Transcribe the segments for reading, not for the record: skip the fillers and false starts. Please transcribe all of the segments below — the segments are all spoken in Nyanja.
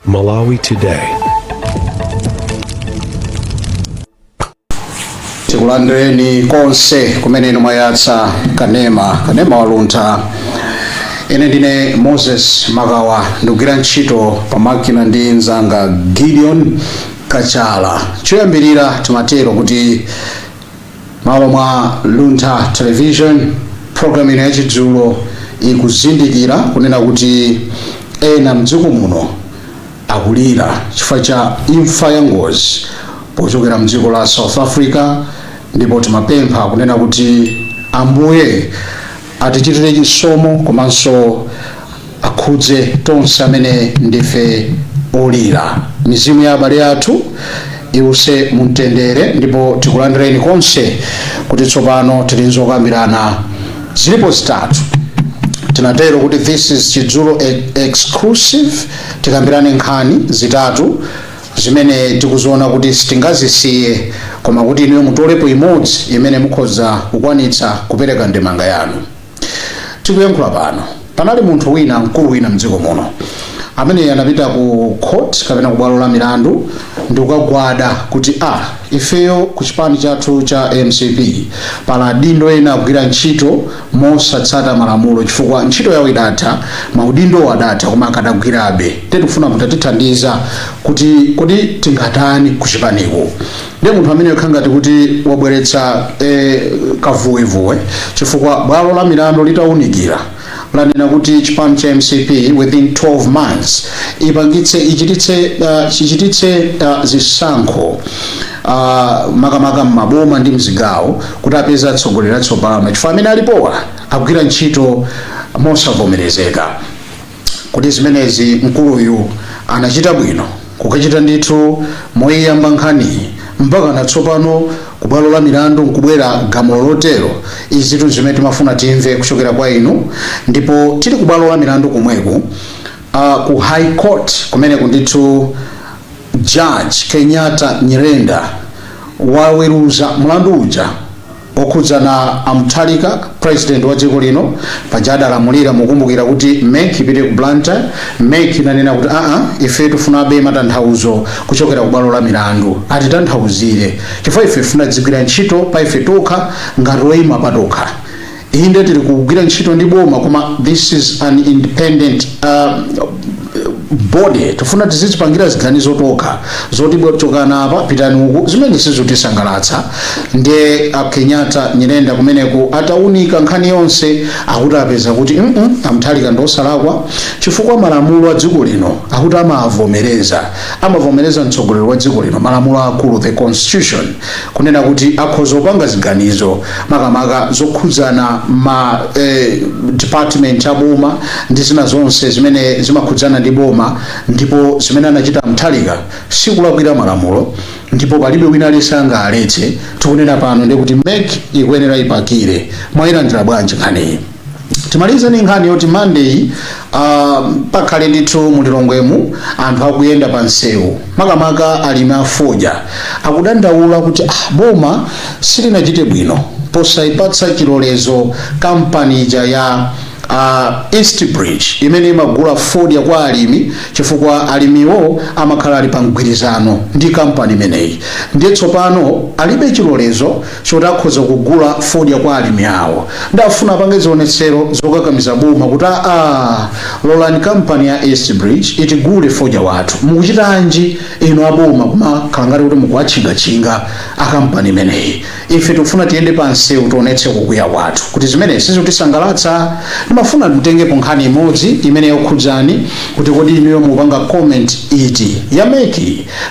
Malawi Today. Tikulandireni konse kumene inu mwayatsa kanema, kanema wa Luntha. Ine ndine Moses Makawa, ndikugwira ntchito pa makina ndi mzanga Gideon Kachala. Choyambirira timatero kuti malo mwa Luntha Television, program ino yachidzulo ikuzindikira kunena kuti ena mdziko muno akulira chifukwa cha imfa ya ngozi pochokera mdziko la South Africa, ndipo timapempha kunena kuti Ambuye atichitire chisomo komanso akhudze tonse amene ndife olira. Mizimu ya abale athu iwuse mumtendere, ndipo tikulandireni konse kuti tsopano tili nzokambirana zilipo zitatu. Tinatero kuti this is Chidzulo exclusive. Tikambirane nkhani zitatu zimene tikuziona kuti sitingazisiye, koma kuti inuyo mutolepo imodzi imene mukhoza kukwanitsa kupereka ndemanga yanu. Tikuyankhula pano, panali munthu wina, mkulu wina mdziko muno, amene anapita ku court kapena ku bwalo la milandu ndi kukagwada kuti a ifeyo ku chipani chathu cha MCP pala adindo ena akugwira ntchito mosatsata malamulo, chifukwa ntchito yawo idatha, maudindo adatha, koma akadagwirabe. Tikufuna mutatithandiza kuti kodi tingatani ku chipaniko. Ndiye munthu amene yokha ngati kuti wabweretsa kavuwevuwe, chifukwa bwalo la milandu litawunikira lanena kuti chipani cha MCP within 12 months ipangitse, ichititse, chichititse zisankho, makamaka m'maboma ndi mzigawo, kuti apeze atsogoleri atsopano, chifukwa amene alipowa akugwira ntchito mosavomerezeka. Kuti zimenezi mkuluyu anachita bwino kukachita ndithu moyiyamba nkhaniyi, mpaka na tsopano ku bwalo la milandu nkubwera gamulo lotero? Izitu zimene timafuna timve kuchokera kwa inu. Ndipo tili ku bwalo la milandu kumweku, ku High Court kumeneku ndithu, Judge Kenyatta Nyirenda waweruza mlandu uja okhudzana a Mutharika, president wa dziko lino. Paja adalamulira, mukumbukira, kuti MEC ipite ku Blantyre. MEC inanena kuti aa, ife tifunabe matanthauzo kuchokera ku bwalo la milandu, atitanthauzire, chifukwa ife tifuna tizigwira ntchito pa ife tokha ngati oyima patokha. Inde, tili kugwira ntchito ndi boma, koma this is an independent body. Tifuna tizidzipangira ziganizo tokha zoti chokana apa, pitani uku, zimene sizitisangalatsa. Ndiye a Kenyatta Nyirenda kumeneku ataunika nkhani yonse, akuti apeza kuti a Mutharika ndosalakwa, chifukwa malamulo a dziko lino akuti amavomereza, amavomereza mtsogoleri wa dziko lino, malamulo akulu, the constitution, kunena kuti akhoza kupanga ziganizo makamaka zokhudzana ma department a boma ndi zina zonse zimene zimakhudzana ndi boma. Ndipo zimene anachita Mutharika sikulakwira malamulo, ndipo palibe wina aliyense angaletse. Tikunena pano ndi kuti MEC ikuyenera ipakire. Mwayilandira bwanji nkhaniyi? Timalize ndi nkhani yoti Monday pakhale ndithu mulilongwemu anthu akuyenda pa msewu, makamaka alimi afodya akudandaula kuti boma silinachite bwino posayipatsa chilolezo kampani ija ya East Bridge imene imagula fodya kwa alimi, chifukwa alimiwo amakhala ali pa mgwirizano ndi kampani imeneyi. Ndiye tsopano alibe chilolezo choti akhoza kugula fodya kwa alimi awo. Ndafuna apange zionetsero zokakamiza boma kuti aa, lolani kampani ya East Bridge itigule fodya wathu. Mukuchitanji inu aboma kumakhala ngati kuti mukuwatchingatchinga akampani imeneyi? Ife tikufuna tiyende pa msewu, tionetse kukwiya kwathu kuti zimene sizikutisangalatsa. Ndimafuna mtengepo nkhani imodzi imene yokhudzani, kuti kodi inuyo mukupanga comment iti, ya MEC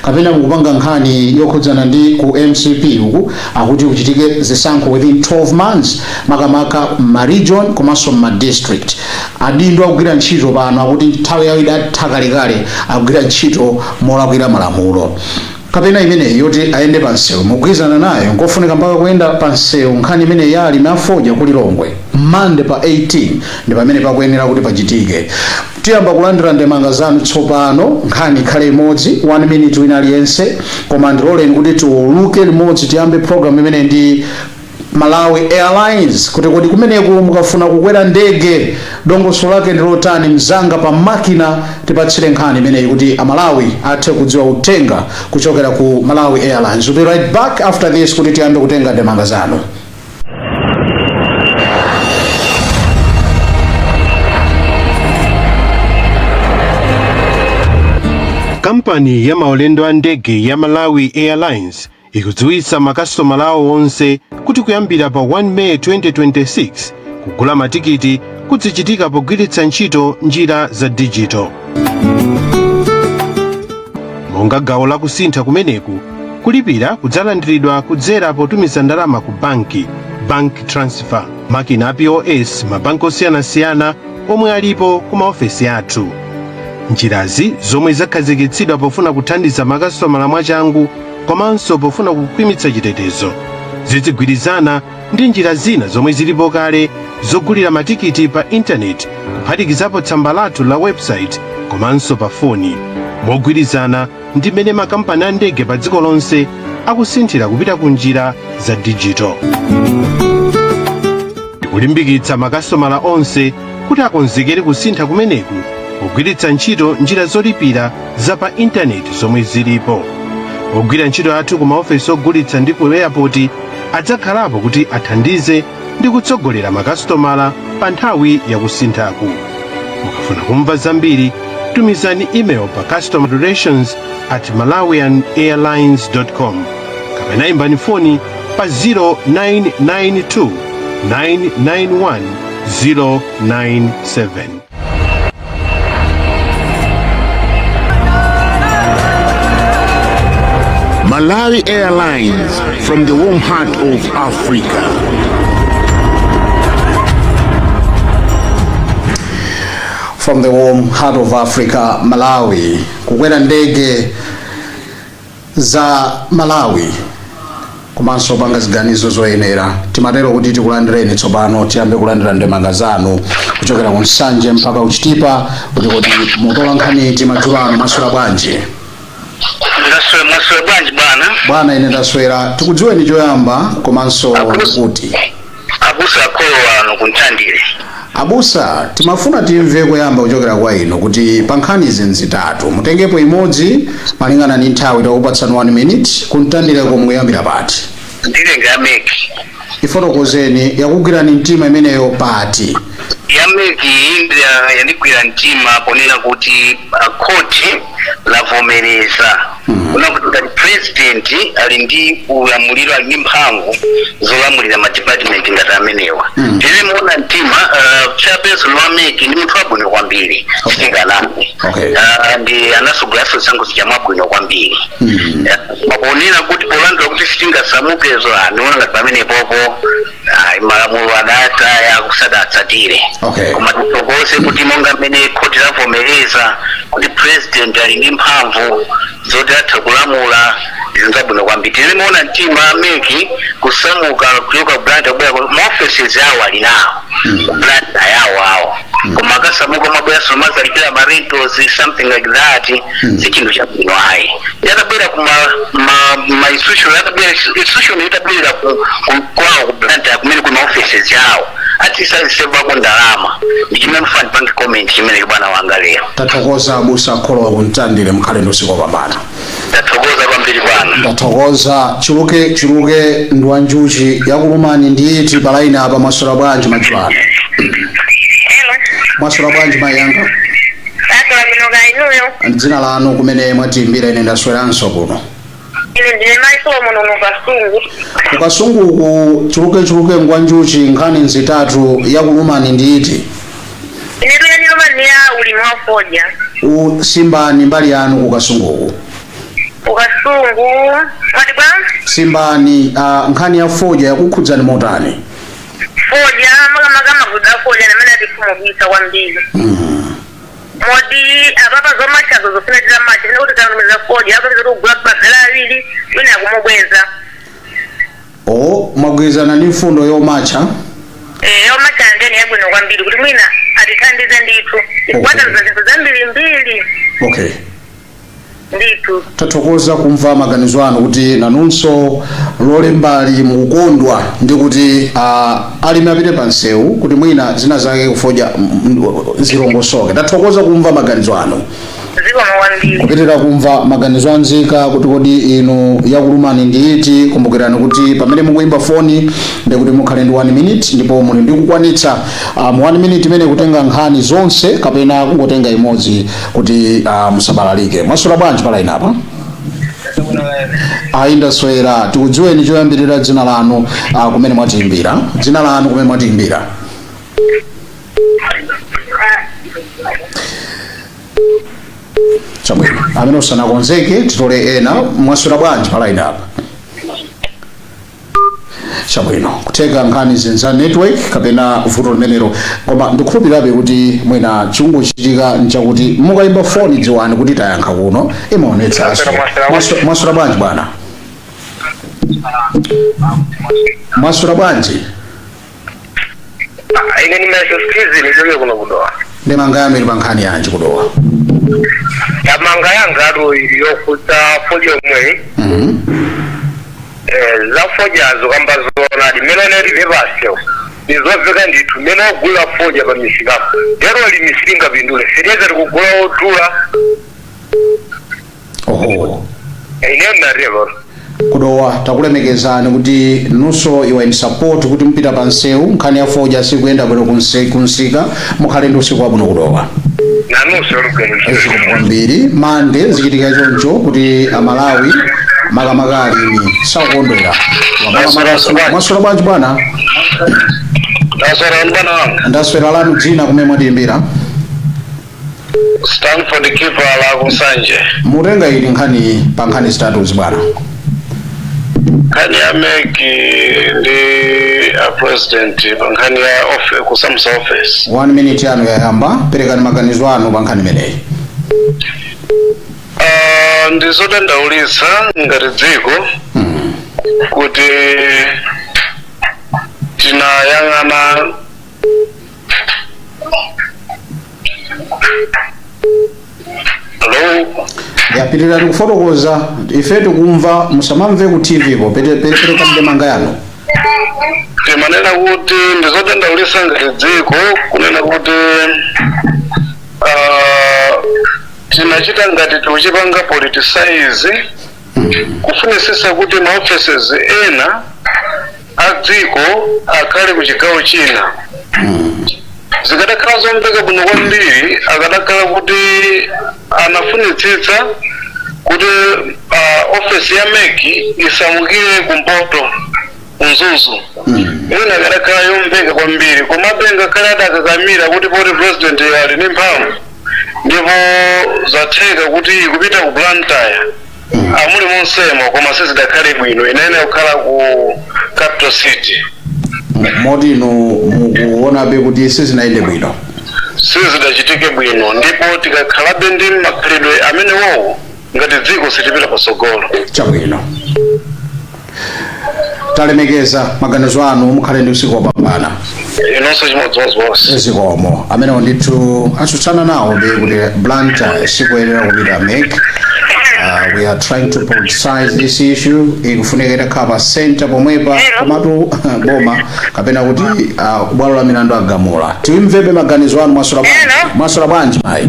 kapena mukupanga nkhani yokhudzana ndi ku MCP uku akuti kuchitike zisankho within 12 months, makamaka ma region komanso ma district? Adindo akugwira ntchito pano akuti nthawi yawo idatha kalekale, akugwira ntchito molakwira malamulo, kapena imeneyi yoti ayende pa msewu mugwirizana nayo, nkofunika mpaka kuyenda pa msewu? Nkhani imeneyi ya alimi afodya ku Lilongwe, Mande pa 18 ndi pamene pakuyenera kuti pachitike. Tiyamba kulandira ndemanga zanu tsopano. Nkhani ikhale imodzi, 1 minute wina aliyense, koma ndiloleni kuti tiuluke limodzi. Tiyambe program imene ndi Malawi Airlines, kuti kodi kumeneku mukafuna kukwera ndege dongosolo lake ndi lotani? Mzanga pa makina, tipatsire nkhani imeneyi kuti Amalawi athe kudziwa uthenga kuchokera ku Malawi Airlines. We'll be right back after this kuti tiyambe kutenga ndemanga zanu. Kampani ya maulendo a ndege ya Malawi Airlines ikudziwitsa makasitomala awo onse kuti kuyambira pa 1 May 2026, kugula matikiti kuzichitika pogwiritsa ntchito njira za digital. Monga gawo lakusintha kumeneku, kulipira kudzalandiridwa kudzera potumiza ndalama ku banki, bank transfer, makina a POS, mabanki osiyanasiyana omwe alipo ku maofesi athu. Njirazi, zomwe zakhazikitsidwa pofuna kuthandiza makasitomala mwachangu komanso pofuna kukhwimitsa chitetezo, zizigwirizana ndi njira zina zomwe zilipo kale zogulira matikiti pa intaneti, kuphatikizapo tsamba lathu la website komanso pa foni, mogwirizana ndi mmene makampani a ndege pa dziko lonse akusinthira kupita ku njira za digital. Tikulimbikitsa makasitomala onse kuti akonzekere kusintha kumeneku pogwiritsa ntchito njira zolipira za pa intaneti zomwe zilipo. Ogwira ntchito athu ku maofesi ogulitsa ndi ku airport adzakhalapo kuti athandize ndi kutsogolera makasitomala pa nthawi yakusinthaku. Mukafuna kumva zambiri, tumizani email pa customerrelations@malawianairlines.com kapena imbani foni pa 0992 991 097. Malawi Airlines, from the warm heart of Africa. From the warm heart of Africa, Malawi. Kukwera ndege za Malawi komanso panga ziganizo zoyenera, timatero kuti tikulandireni tsopano. Tiyambe kulandira ndemanga zanu kuchokera ku Nsanje mpaka kuChitipa, kuti kodi mutola nkhani iti madzulo ano? Maswera bwanji? Ndaswera. Mwaswera bwanji, bwana? Bwana, ine ndaswera. Tikudziweni choyamba komanso kuti? Abusa Akholo wano kuNtandire. Abusa, timafuna timve koyamba kuchokera kwa inu kuti pa nkhani izi zitatu mutengepo imodzi malingana ndi nthawi. Takupatsani 1 minute. KuNtandireko mukuyambira pati? Nditenga ya MEC. Ifotokozeni, yakugwirani mtima imeneyo pati? Ya MEC yandigwira mtima ponena kuti khoti lavomereza kuna kuti ngati president ali ndi ulamuliro, ali ndi mphamvu zolamulira ma department ngati amenewa. Tine muona mtima, chairperson wa MEC ndi munthu wabwino kwambiri, sitinganame. Ndi anasogolanso zisankho zija mwabwino kwambiri. Maponena kuti polandira kuti sitingasamukezo, ndiona ngati pamenepopo malamulo adataya kusadatsatire. Koma tithokoze kuti monga mmene khoti lavomereza kuti president ali ndi mphamvu zoti atha kulamula, zinthu zabwino kwambiri. Tilimuona mtima MEC kusamuka kuchoka Blantyre kubwera maoffices awo ali nawo ku Blantyre yawo awo, koma akasamuka mabweranso mazalipira ma rentals, something like that, si chinthu chabwino ayi. Yatabwera ku ma institution, yatabwera institution itabwera kwawo ku Blantyre kumene kuna offices yawo, atisazisevako ndalama. Ndi chimene ndifuna ndipange comment chimene, bwana wanga, lero. Tathokoza, abusa Akholowa kuNtandire. Mkhale ndi usiku wopambana. Tathokoza kwambiri, bwana. Ndathokoza. Chuluke chuluke ndi wanjuchi, yakulumani ndiyiti pa line apa? Mwaswera bwanji madzulo ano? Hello. Mwaswera bwanji, mayi yanga? Taswera bwino, kaya inuyo? Dzina lanu, kumene mwatiimbira? Ine ndasweranso kuno. Ine ndine Mayi Solomon uno Kasungu. Kukasunguku, chuluke chuluke ngwanjuchi, nkhani nzitatu, yakulumani ndiyiti? Ine tuyaniluma ni ya ulimi wa fodya. Usimbani mbali yanu kukasunguku. Ukasungu. Mwati bwa? Simbani, nkhani ya fodya yakukhudzani motani? Fodya, makamaka maguda a fodya namene atikhumudwitsa kwambiri. Moti apapa zomachazo zofuna titamacha pene kuti kanumiza fodya apapeza kuti kugula mabele awiri, wina akumubweza. O, mwagwirizana ndi mfundo yomacha? Eh, yomacha ndeni yabwino kwambiri kuti mwina atithandize ndithu. Ikukwataniza zinthu zambirimbiri. Okay. Ndithu. Tathokoza kumva maganizo anu kuti nanunso lolembali mukukondwa ndi kuti alimi apite pa msewu kuti mwina zina zake kufodya zilongosoke. Tathokoza kumva maganizo anu. Zikomo kwambiri. Kupitirira kumva maganizo anzika kuti kodi inu yakulumani ndi iti. Kumbukirani kuti pamene mukuyimba foni ndikuti mukhale ndi 1 minute, ndipo muli ndi kukwanitsa mu 1 minute imene kutenga nkhani zonse kapena kungotenga imodzi kuti musabalalike. Mwaswera bwanji pa line apa? Ayi, ndaswera. Tikudziweni choyambirira, dzina lanu, kumene mwatiyimbira, dzina lanu, kumene mwatiyimbira. Chabwino, amene usanakonzeke titole ena. Mwaswera bwanji pa line apa? Chabwino, kutheka nkhani zinza network kapena vuto limenelo, koma ndikukhulupirirabe kuti mwina chikungochitika nchakuti mukayimba foni dziwani kuti tayankha kuno imaonetsanso. Mwaswera bwanji bwana? Mwaswera bwanji? Ine ndimasoskizi nichoke kuno kudowa. Ndemanga yanu ili pa nkhani yanji kudowa? Ndemanga yanga atu yokhudza fodya omwe. Za fodyazo kamba zoonadi mmene oneti pepasyo nizomveka ndithu mmene ogula fodya pa misikapo lero limi silingapindule, feteleza tikugula odula. Oho. Ine natero. Kudowa takulemekezani kuti nunso you are in support kuti mpita pa nsewu, nkhani ya fodya sikuyenda bwino kunsika. Mukhale ndi usiku wabwino kudowa. Nanunso. Zikomo kwambiri. Mande zichitika choncho kuti Amalawi, makamaka alimi, sakukondwera. Mwaswera bwanji bwana? Ndaswera, bwana wanga. Ndaswera. Lanu dzina, kumene mwatiyimbira? Stanford Kipa la kusanje. Mutenga ili nkhani pa nkhani zitatu, bwana? Nkhani ya MEC ndi a president pa nkhani ya kusamusa office. One minute yanu yayamba, perekani maganizo anu pa nkhani imeneyi. Ndi zodandaulitsa ngati dziko kuti tinayang'ana. Hello? Yapitirani kufotokoza, ife tikumva, musamamve ku TV ko. Perekani ndemanga yanu. Timanena kuti ndizodandaulitsa ngati dziko kunena kuti tinachita ngati tikuchipanga politicize, kufunisisa kuti ma offices ena a dziko akhale ku chigawo china. Zikadakhala zomveka bwino kwambiri akadakhala kuti anafunitsitsa kuti office ya MEC isamukire kumpoto, Mzuzu, mwina akadakhala yomveka kwambiri. Komabe ngakhale adakakamira kuti poti president ali ndi mphamvu ndipo zatheka kuti kupita ku Blantyre amuli monsemo, koma sizidakhale bwino, inayenera kukhala ku capital city. Moti inu mukuonabe kuti sizinayende bwino? Sizidachitike bwino, ndipo tikakhalabe ndi makhalidwe amenewowo ngati dziko sitipita patsogolo. Chabwino, talemekeza maganizo anu, mukhale ndi usiku wopambana. Inonso chimodzimodzi wonse. Zikomo. Amenewo ndithu atsutsana nawo be kuti Blantyre sikuyenera kupita MEC. We are trying to politicize this issue, ikufunika itakhala pa center pomwepa. Hello. Komatu boma kapena kuti bwalo la milandu agamula. Timvebe maganizo anu. Mwaswera bwanji? Hello. Mwaswera bwanji mayi?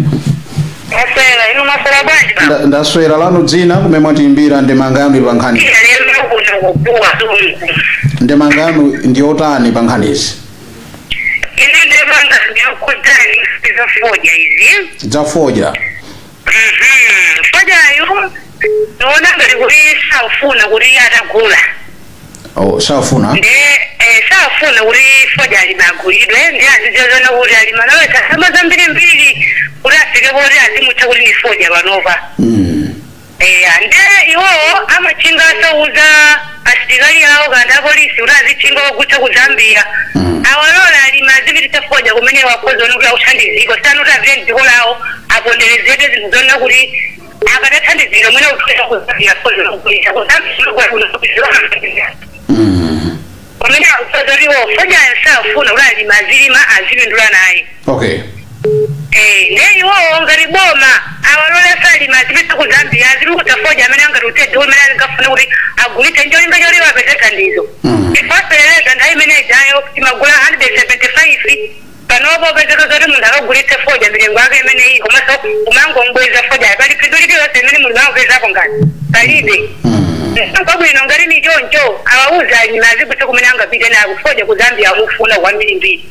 Maswera, inu maswera bwanji baba? Ndaswera. Lanu dzina, kumene mwatiyimbira, ndemanga yanu ili pa nkhani? Lero kuno kupuwa tungu. Ndemanga yanu ndi yotani pa nkhanizi? Ine ndemanga ndiyokhudzani zafodya izi. Zafodya. Fodyayo ndiona ngati kuti safuna kuti atagula. Oh, safuna. Ndi safuna kuti fodya alime agulidwe, ndi azidziona kuti alima nawe ndalama zambirimbiri kuti afike poti azimutcha kuti ndi fodya panopa. Nde iwowo amachinga asauza asilikali awo kandi apolisi kuti azichinga ogutsa ku Zambia. Awalola alimi azipititsa fodya kumene wakhoza kuti akuthandiziko, sanu kuti apite mdziko lawo aponderezedwe zinthu zona kuti akadathandizika mwina kuthuza ku Zambia fodya kugulitsa ku Zambia. Pamene akusoza kuti iwo fodyayo safuna kuti alimi azilima azipindula naye. Ne iwowo ngati boma awalole alimi azipita ku Zambia. fodya amene angatutse dulu amene angafune kuti agulitse ncholinga choliwa apeze thandizo. Ifaseleza nthawi imene ijayo timagula 175, panopo pezeka zoti munthu akagulitse fodya mitengo yake imene iyi, komanso umangombweza fodya, pali phindu lililonse imene munthu amapezako ngati palibe. Kwabwino ngati ni choncho, awauza alimi azigulitse kumene angapite nako fodya ku Zambia, amufuna kwambirimbiri.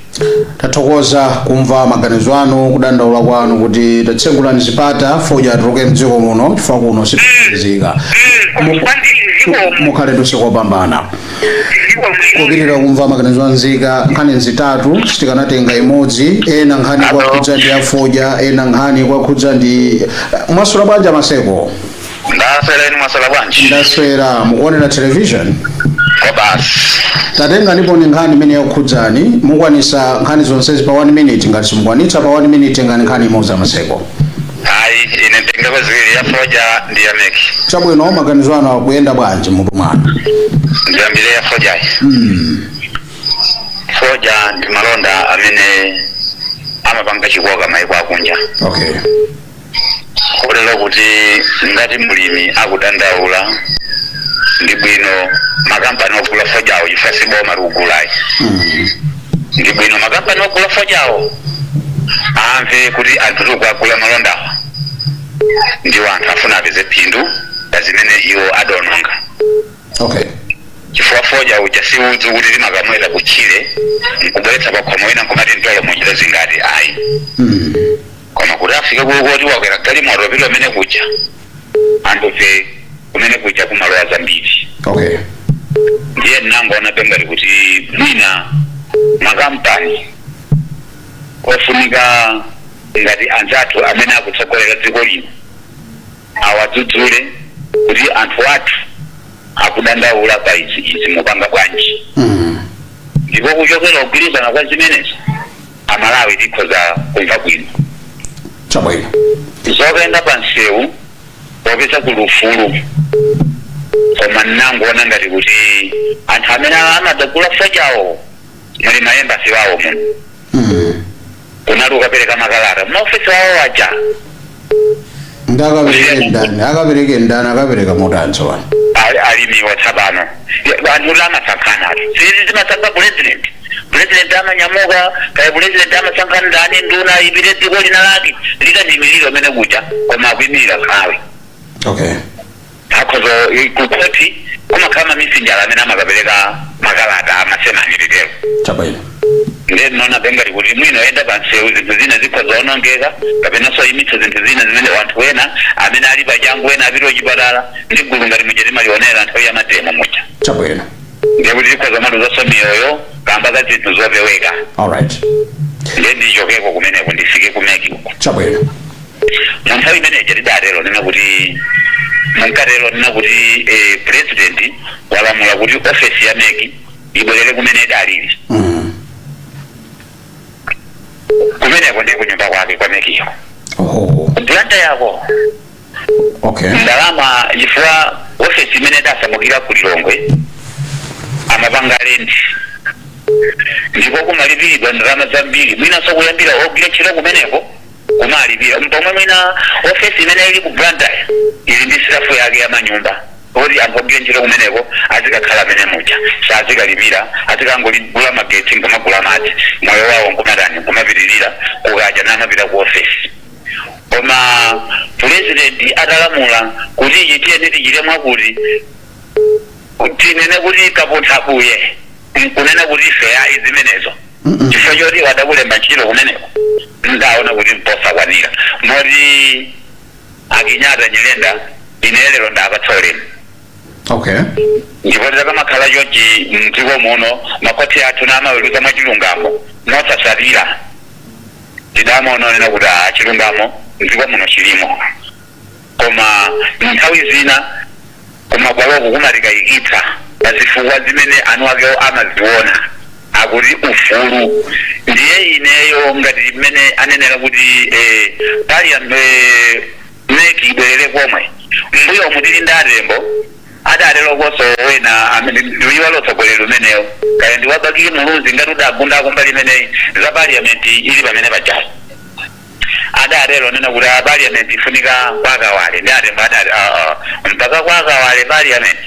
Tathokoza kumva maganizo anu, kudandaula kwanu kuti tatsegulani zipata, fodya atuluke mdziko muno chifukwa kuno sitizika. Kwambiri, zikomo. Mukhale tonse kopambana. Zikomo. Kupitirira kumva maganizo anzika, nkhani zitatu sitikanatenga imodzi. Ena nkhani kwakhudza ndi afodya, ena nkhani kwakhudza ndi. Mwaswera bwanji, Maseko? Ndaswera, inu mwaswera bwanji? Ndaswera. Mukuonera television? Kwa basi. Tatenga ndipo ni nkhani imene yakukhudzani. Mukwanisa nkhani zonsezi pa 1 minute? Ngati simukwanitsa pa 1 minute, tengani nkhani imodzi, Amaseko. Hayi, ine ndingako ziwiri, ya fodya ndi ya MEC. Chabwino, maganizo anu akuyenda bwanji mutu mwanu? Ndiyambire ya fodyayi. Fodya ndi malonda amene amapanga chikoka maiko akunja, kotero kuti ngati mlimi akudandaula, ndi bwino makampani ogula fodyawo, chifukwa si boma likugulayi, ndi bwino makampani ogula fodyawo amve kuti anthu tikugula malondawa ndiwo anthu afuna apeze phindu pa zimene iwo adaononga, chifukwa fodya uja si udzu kuti timakamweta kutchire nkubweretsa pakhomo, wina nkumati mtolo munjira zingati, ayi. Koma kuti afike koti wakwera galimoto apita umene kuja, anthufe kumene kuja kumalowa zambiri. Ndiye ndinangoona pengati kuti mwina makampani ofunika ngati anzathu amene akutsogolera dziko lino awadzudzule kuti anthu athu akudandaula pa izi, izi mupanga bwanji? Ndipo kuchokera kugwirizana kwa zimenezo, Amalawi tikhoza kumva bwino. Zokayenda pa msewu popeza kuli ufulu, koma ndinangoona ngati kuti anthu amene amadzagula fodyawo muli ma embassy wawo muno, kunali ukapereka makalata maofesi wawo aja. Ndakapereke ndani? Akapereke ndani? Akapereka motani tsopano? Alimiwa tsapano anthu kuti amasankhana atu, sizi zimasankha president. President amanyamuka kaya president amasankha ndani, nduna ipite dziko lina lake likandiyimirira umene kuja, koma akuyimirira Malawi. Akhoza kukoti kumakhala mamisinjala amene amakapereka makalata amasemani litero. Ndiye ndinaona pengati kuti mwina oyenda pansewu zinthu zina zikhoza onongeka, kapenanso ayimitsa zinthu zina zimene wanthu wena amene ali pachangu, wena apita kuchipatala ndi gulu ngati muja timalionera nthawi ya ma demo muja. Ndiye kuti tikhoza maluzanso miyoyo kamba ka zinthu zopeweka. Ndiye ndichokeko kumeneko, ndifike ku MEC uko. Mu nthawi imeneyi tidatero nena kuti, munkatero nena kuti president walamula kuti ofesi ya MEC ibwerere kumene idalili. Kumeneko ndiye kunyumba kwake kwa MEC yo, Blantyre yako. Ndalama, chifukwa ofesi imene idasamukira ku Lilongwe amapanga rent ndipo kumalipiridwa ndalama zambiri, mwinanso kuyambira ogwira ntchito kumeneko kumalipira, pomwe mwina ofesi imene ili ku Blantyre ili ndi staff yake ya manyumba oti anthu ogwira ntchito kumeneko azikakhala amene muja, sazikalipira, azikangogula magetsi nkumagula madzi, moyo wawo nkumatani, nkumapitirira, kukacha namapita ku ofesi. Koma president atalamula kuti ichi tiyeni tichite mwakuti, tinene kuti kapunthabuye nkunena kuti ife ayi zimenezo, chifukwa choti wadakulemba ntchito kumeneko, ndaona kuti mposakwanira moti akinyata Nyirenda, ine lero ndapatsa ulemu. Ndipo tikamakhala chonchi mdziko muno, makhoti athu namaweruza mwachilungamo mosasatira, tidamaononena kuti a chilungamo mdziko muno chilimo, koma nthawi zina kumabwaloko kumatikayikitsa pa zifukwa zimene anu akewo amaziona akuti ufulu. Ndiye ineyo ngati mmene anenera kuti pali MEC ibwerere komwe mbuyo mutili ndi atembo adalerokonso wena amene ndiwiwala utsogoleri umenewo, kaya ndi wabakili Muluzi, ngati udagunda kumbali imeneyi za parliament ili pamene pajapo. Adatero nena kuti a parliament ifunika kwakawale ndi atembo adati mpaka kwakawale parliament,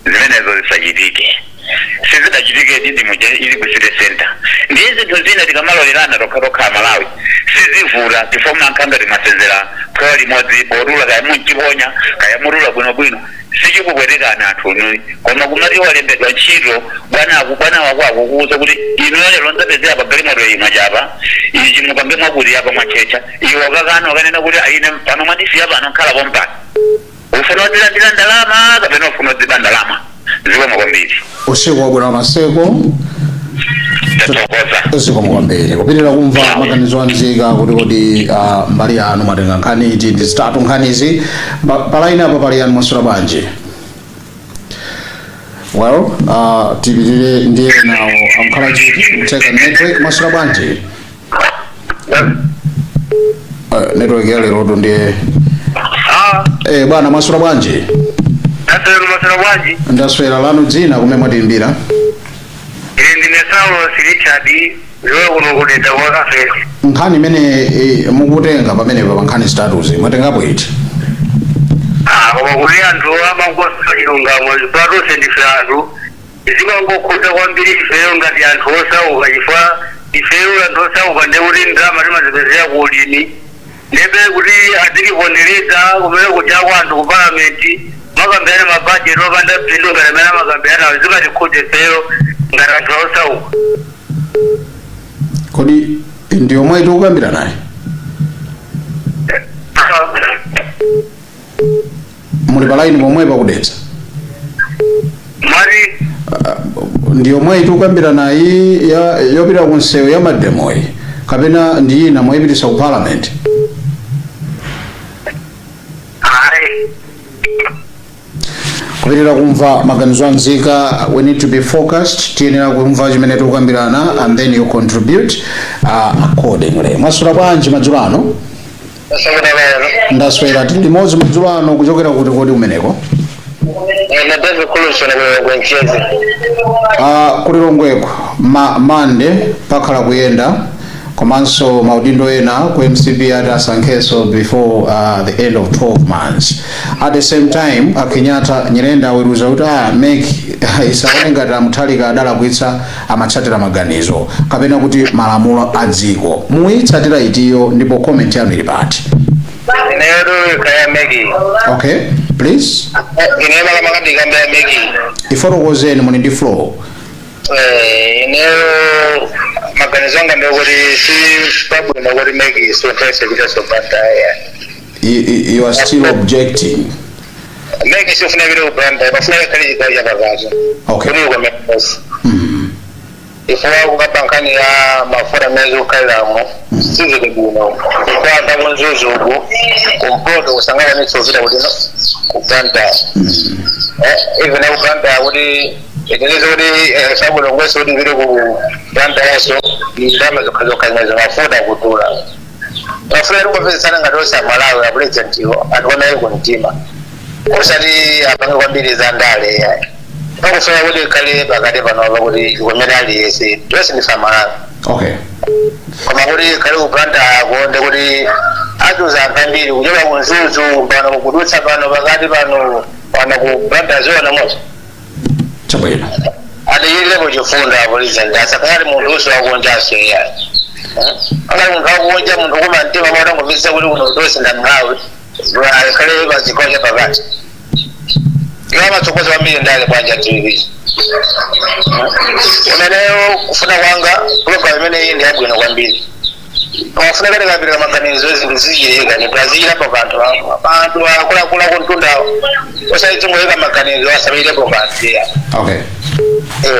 zimenezo zisachitike. Sizidachitike didi muja ili ku city center. Ndiye zinthu zina tikamalolerana tokhatokha Malawi sizivuta, chifukwa mankhanga timasenzera phewa limodzi potula, kaya munchiponya kaya mutula bwinobwino, sichikupwetekana anthu. Koma kumati walembedwa ntchito bwanaku, bwana wako akukuuza kuti inu lero ndzapezera pa galimoto imwe chapa ichi, mupange mwakuti apa mwachecha, iwe wakakana, wakanena kuti ine pano mwandisiya pano nkhala pompano. Ufuna udzilandira ndalama kapena ufuna udziba ndalama? Zikomo kwambiri. Usiku wabwino, Maseko. Tathokoza. Zikomo kwambiri. Kupitirira kumva maganizo anzika kuti kodi mbali yanu mwatenga nkhani iti? Ndi zitatu nkhanizi. Pa line apa pali yani? Mwaswera bwanji? Well, tipitirire ndiye nawo amkhala chiti kutseka network. Mwaswera bwanji? Network ya leroto ndiye. Bwana, mwaswera bwanji? Taswera, maswera bwanji? Ndaswera. Lanu dzina, kumene mwatiimbira? Ine ndine Saulo Richard iwe kuno kudedza kwa Kafesi. Nkhani imene mukutenga pamenepa pa nkhani zitatuzi, mwatengapo iti? Koma kuti anthu amangosa chilungamo patonse ndife anthu, zimangokhudza kwambiri ifeyo ngati anthu osauka, chifukwa ifeyo anthu osauka ndekuti ndalama timazipezera ku ulimi, ndebe kuti azilipondereza kumene kuja kwa anthu ku palamenti makambirana mabajeti opanda phindu ngati amene amakambirana, zimatikhudza ifeyo ngati anthu osauka. Kodi ndi yomwe tikukambira naye? Muli pa line pomwe pakudetsa? Mwati? Ndi yomwe tikukambira nayi yopita ku nsewu ya mademoyi, kapena ndi ina mwayipitisa ku parliament? Ayi. Kupitirira kumva maganizo anzika. We need to be focused. Tiyenera kumva chimene tikukambirana and then you contribute accordingly. Mwaswera bwanji madzulo ano? Ndaswera. Tili limodzi madzulo ano kuchokera kuti kodi kumeneko? Ine David Kulusona kwenchezi. Kulilongweko mande pakhala kuyenda, komanso maudindo ena ku MCP ati asankhenso before the end of 12 months. At the same time, aKenyatta Nyirenda aweruza kuti MEC isaone ngati aMutharika adalakwitsa, amatsatira maganizo kapena kuti malamulo a dziko. Muyitsatira itiyo, ndipo comment yanu ili pati? Ineyo kaya MEC. Okay, please. Ineyo makamaka ya MEC. Ifotokozeni, muli ndi floor. Ineyo maganizo anga ndekuti si pabwino kuti MEC isunthense kuchaso Blantyre. You are still objecting? MEC sifuna pite ku Blantyre, pafuna ikhale chigawo chapakati. Kuti ikomekosi ifuna kukapa nkhani ya mafuta amene zikukhaliramo sizili bwino, kwamba kuMzuzu uku kumpoto kusangana mitso kupita kuti ku Blantyre, even ku Blantyre kuti iteneze kuti sabulongwese kuti ipite ku Blantyre, ndalama zokhazokha zimenezo, mafuta kudula, mafuta tikupezesana ngati onse Amalawi. Apurezidentiwo anthu ku mtima, osati apange kwambiri za ndale yayi. Pakufuna kuti ikhale pakati panopa kuti ikomere aliyense, tonse ndife Amalawi. Koma kuti ikhale ku Blantyre kuonde kuti achuza anthu ambiri kuchoka ku Mzuzu pano kudutsa pano pakati pano pano ku Blantyre, ziona moto. Chabwino. Atichitirepo chifundo apresident, asakhale munthu uso wakunjaso iyayi. Angati munthu wakunja, munthu kuma mtima motangomvetsa kuti kuno tonse ndamalawi, akhale pachigawo chapakati. Iwo amatsogoza kwambiri ndale bwanja TV umeneyo. Kufuna kwanga, program imeneyi ndi yabwino kwambiri. Wafuna kati kapirika maganizo, zinthu zichileka ndipo azichitapo kanthu anthu akuluakulu akuntundawo, osaitingoyika maganizo asamaitepo kanthu iya.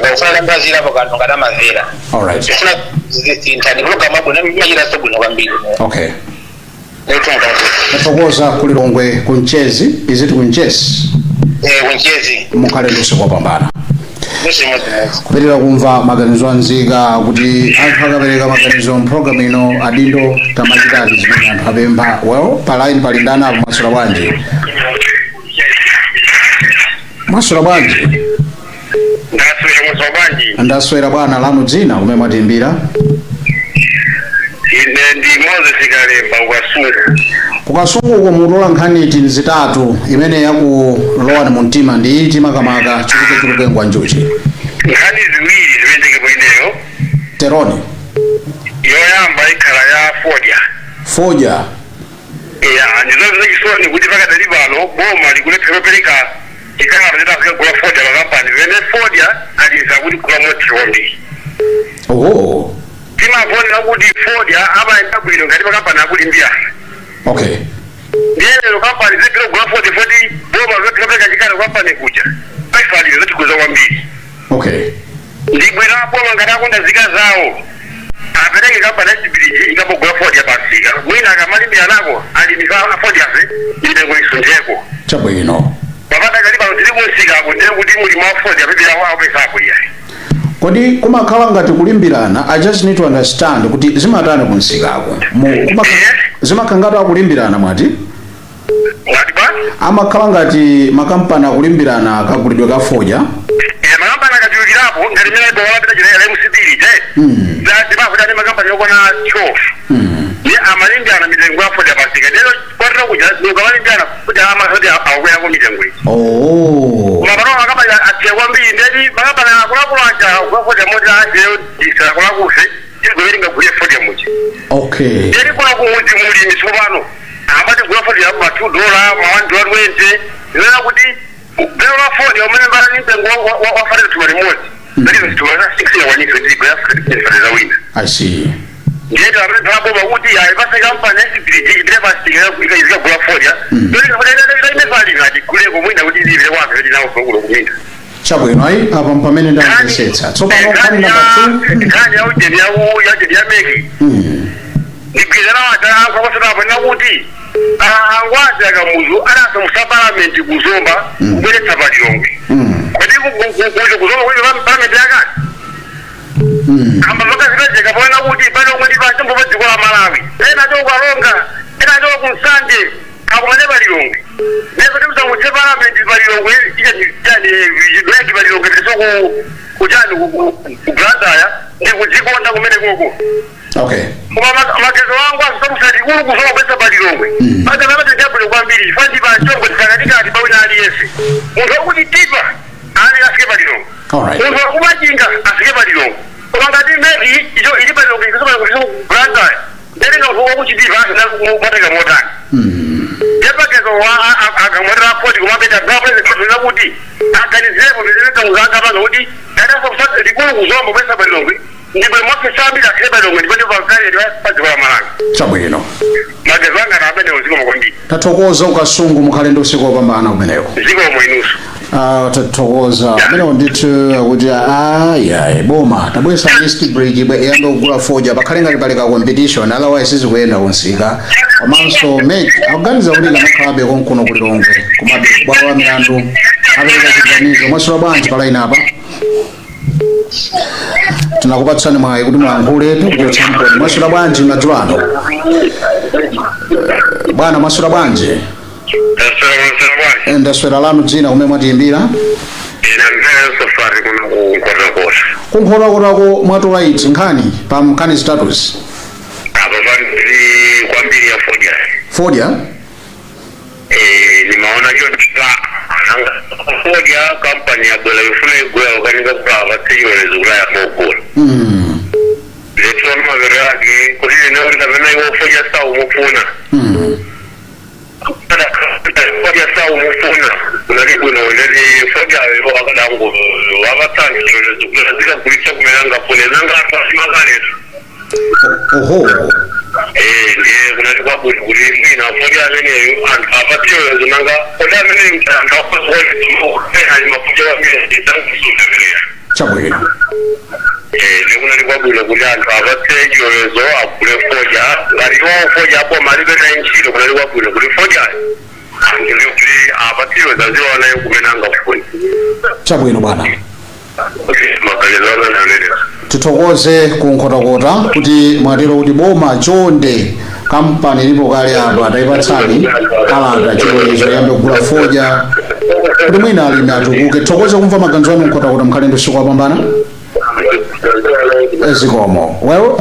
Pakufuna kambi azichitapo kanthu ngati amamvera. Kufuna zisintha ndi program abwino, imachitanso bwino kwambiri. Netunga. Tathokoza. Kulilongwe kunchezi, iziti kunchezi? Kunchezi. Mukhale ndi usiku wopambana. Musimodzi. Kupitirira kumva maganizo anzika kuti anthu akapereka maganizo mpulogalamu ino, adindo tamachitati zimene anthu apempha. Well, pa line pali ndani apo? Mwaswera bwanji? Mwaswera bwanji? Ndaswera, mwaswera bwanji? Ndaswera bwana. Lanu dzina, kumene mwatiimbira? Ine ndi Moses Kalemba ukasungu. Kukasungu uko mutola nkhani iti zitatu imene yakulowani mu mtima ndi iti makamaka chuluke chuluke ngwa njuchi? Nkhani ziwiri zimene ineyo. Teroni. Yoyamba ikhala ya fodya. Fodya. Ya, ndizomvetsa chisoni kuti pakadali pano boma likulephera kupereka chikalata choti azikagula fodya makampani, pamene fodya aliza kuti gula motero kwambiri. Oho. Timaonera kuti fodya amayenda bwino ngati makampani akulimbirana. Ndiye lero kampani zipita kugula fodya, foti boma lilephera kupereka chikalata kampani kuja paifalire zotikuza kwambiri. Ndibwino aboma ngati akonda nzika zawo apereke kampani ya Eastbridge ikapogula fodya pamsika, mwina akamalimbira nako alimi afodyafe mitengo isuntheko. Chabwino. Papata kali pano tili kumsikako, ndiye kuti mulimi wa fodya pipira wawo pesapo iyayi. Kodi kumakhala ngati kulimbirana? I just need to understand kuti zimatani kumsikako. Zimakhala ngati akulimbirana mwati? Ngati ba Amakhala ngati makampani akulimbirana kagulidwe ka fodya? Makampani akachulukirapo ngati imene bowalapita chita la MCP lije, zimafuta ndi makampani okwana 12, ndi amalimbirana mitengo ya fodya pamsika, ndero kwatira kuja ukamalimbirana kuti amasoti akukwerako mitengo iyi. Koma pano makampani atiya kwambiri, ndeti makampani akuluakulu aja kugula fodya moti ajeyo disakulakufe tigwere ngagule fodya muja. Ndeti kuna kumudzi mulimi tsopano amati gula fodya ma $2, ma $1.20, zimene kuti belo la fodya umene mbala ni mtengo wa fodya thumba limodzi ndalizo zithumba za 6 yakwanitse kuti igula fodya wina. I see. Ndiyeti amene aboma kuti ayipase kampani ya Eastbridge ipite pamsika izikagula fodya, ndoti atiguleko mwina kuti ilipire kwanthu kuti nawo kulo kuminda. Chabwino, ayi, apa pamene ndamvetsetsa tsopano. Nkhani namba 2. Nkhani ya ujeni ya ujeni ya MEC, ndigwizana wacha apo nakuti angwazi akamuzu adasamusa palamenti kuzomba kubweretsa palilongwe. Kodi kuja kuzomba kuli palamenti yakale? Amba vakazipezeka pona kuti palilongwe ndi pachombo pa dziko la Malawi, ena cho kukalonga, ena cho kunsanje, akumane palilongwe. Nezo timusamutse palamenti palilongwe, chani MEC palilongwe, tiso kuchani kuBlantyre ndi kudzikonda kumene koko. Koma magezo wangu azisamusati kulu kuzoma kwesa palilongwe pakanapatejabwino kwambiri, chifukwa ndi pachongo tisakatikati pawina aliyense. Munthu wakuti tipa ali afike palilongwe, munthu wakumachinga afike palilongwe. Koma ngati MEC icho ili palilongwe ikusoma kuBlantyre, ndene munthu wakuchitipa asina motani? Yepakezo akamwetera poti kumapeta gapresident kuti aganizirepo zimene kuti likulu kuzomba kwesa palilongwe ndipo mafisa ambiri akhale palilongwe, ndipo ndipo pakali pa dziko la Malawi. Chabwino. Magezo anga na amene zikomo kwambiri. Tathokoza ukasungu, mukhale ndi usiku wopambana kumeneko. Zikomo inunso. Ah, tathokoza amenewo ndithu akuti ayayi, boma tabwesa East Bridge bwe iyambe kugula fodya, pakhale ngati pali ka competition, otherwise sizikuyenda kunsika. Komanso MEC akuganiza kuti ikanakhalabe konkuno kulilongwe, komabe bwalo la milandu apereka chiganizo. Mwasula bwanji pa line apa? Tinakupatsani mwayi kuti mulankhule, tikuchotsa mponi. Mwasula bwanji madzulo ano, bwana? Mwasula bwanji? Taswera bwanji? Ndaswera. Lanu dzina, kumene mwatiyimbira? Ine mvera safari kuno kunkhotakota. Kunkhotakotako mwatola iti nkhani pa nkhani zitatuzi? Apa pali kwambiri ya fodya. Fodya. Nimaona chonchita anga fodya kampani yabwera ifuna igula ukanika kula vatsichiwerezo kula yambogula. Letona mavero yake kuti ine kapena iwo fodya saumufuna. Fodya saumufuna unati bwino ndeti fodya akadango vavatsangi chilolezo kula zikagulitsa kumene angafune nanga anthu asimakaletu. Oho. Ndiye kunati kwabwino kuti mwina fodya ameneyo anthu apatsiwerezo nanga fodya ameneyo anthu afazimaali mafodya amene isankusunda ameneyo. Chabwino. Ndikunati kwabwino kuti anthu apatse chilolezo agule fodya ngati iwo fodya aboma alibe naye ntchito. Kunati kwabwino kuti fodyayo anthu ndikuti apatsiwe zaziwanayo kumene angafune. Chabwino, bwana. Maganizo amene ameneyo. Tithokoze kunkhotakota kuti mwatero kuti boma chonde, kampani ilipo kale apa, tayipatsani kalata chilolezo yambe kugula fodya kuti mwina alimi atukuke. Tithokoze kumva maganizo anu, Nkhotakota, mkhale ndi usiku wapambana. Zikomo. Well,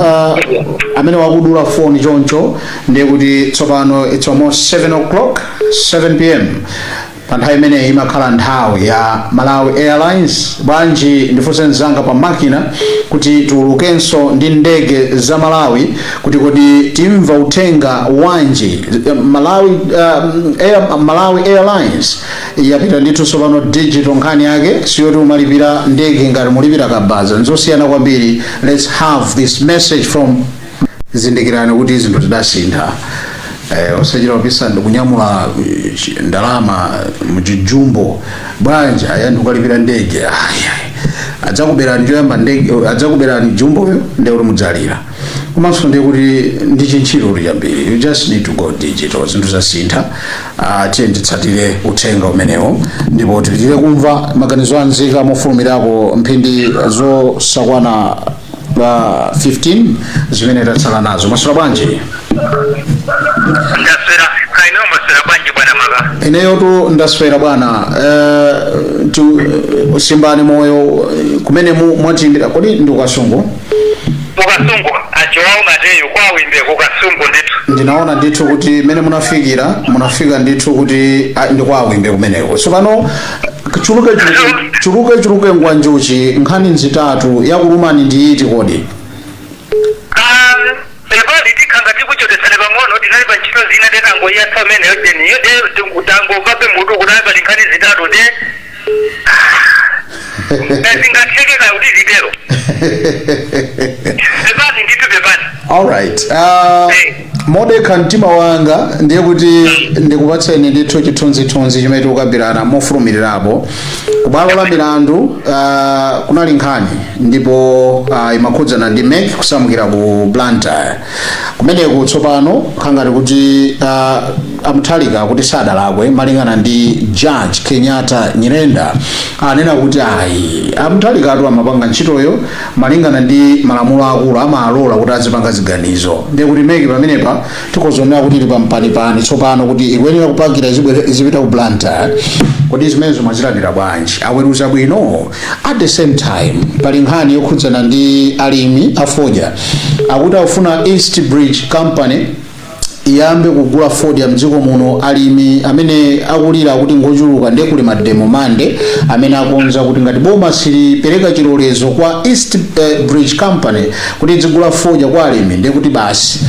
amene wakudula foni choncho, ndiye kuti tsopano it's almost 7 o'clock, 7 p.m. Pa nthawi imeneyi imakhala nthawi ya Malawi Airlines. Bwanji ndifunse mzanga pa makina kuti tiulukenso ndi ndege za Malawi, kuti kodi timva uthenga wanji? Malawi Airlines yapita ndithu tsopano digital. Nkhani yake siyoti umalipira ndege ngati mulipira kabaza, nzosiyana kwambiri. Let's have this message from. Zindikirani kuti zinthu zidasintha. Osachita kupisa ndikunyamula ndalama mchijumbo bwanji, aya, ndikukalipira ndege. Ayi, ayi. Adzakuberani choyamba ndege, adzakuberani jumboyo, ndiye kuti mudzalira. Komanso ndiye kuti ndi chintchito kuti chambiri, you just need to go digital. Zinthu zasintha. Tiye titsatire uthenga umenewo ndipo tipitire kumva maganizo anzika mofulumirako, mphindi zosakwana 15 zimene tatsala nazo. Maswera bwanji? Ndaswera, kaino maswera bwanji, bwana Maka? Ineyotu ndaswera, bwana. Simbani moyo kumene mwatimbira, kodi ndi kuKasungu? KuKasungu, aJoao Mateyu, kwawimbe kuKasungu ndithu. Ndinaona ndithu kuti mmene munafikira, munafika ndithu kuti ndikwawimbe kumeneko. Tsopano chuluke chuluke chuluke chuluke ngwanjuchi, nkhani nzitatu, yakulumani ndi iti kodi? Epali tikhanga tikuchotesane pang'ono, tinali pa ntchito zina, tenangoyatsa ameneyo jeniyo, de tangomvabe mutu kunali pali nkhani zitatu, de zingathekeka kuti zitero. Pepani ndithu, pepani. Alright, modekha mtima wanga, ndiye kuti ndikupatseni ndithu chithunzithunzi chimene tikukambirana mofulumirirapo. Kubwalo la milandu kunali nkhani ndipo imakhudzana ndi MEC kusamukira ku Blantyre kumeneku. Tsopano khangati kuti aMutharika kuti sadalakwe, malingana ndi Judge Kenyatta Nyirenda, anena kuti ayi, aMutharikatu amapanga ntchitoyo malingana ndi malamulo akulu, amalola kuti azipanga ziganizo. Ndiye kuti MEC pamenepa tikozonera kuti ili pampanipani tsopano kuti ikuyenera kupakira izipita ku Blantyre. Kodi zimenezo mwazilandira bwanji? Aweruza bwino? At the same time, pali nkhani yokhudzana ndi alimi afodya, akuti akufuna East Bridge Company iyambe kugula fodya mdziko muno. Alimi amene akulira akuti ngochuluka, ndiye kuli mademo Mande amene akonza kuti ngati boma silipereka chilolezo kwa East Bridge Company kuti idzigula fodya kwa alimi, ndiye kuti basi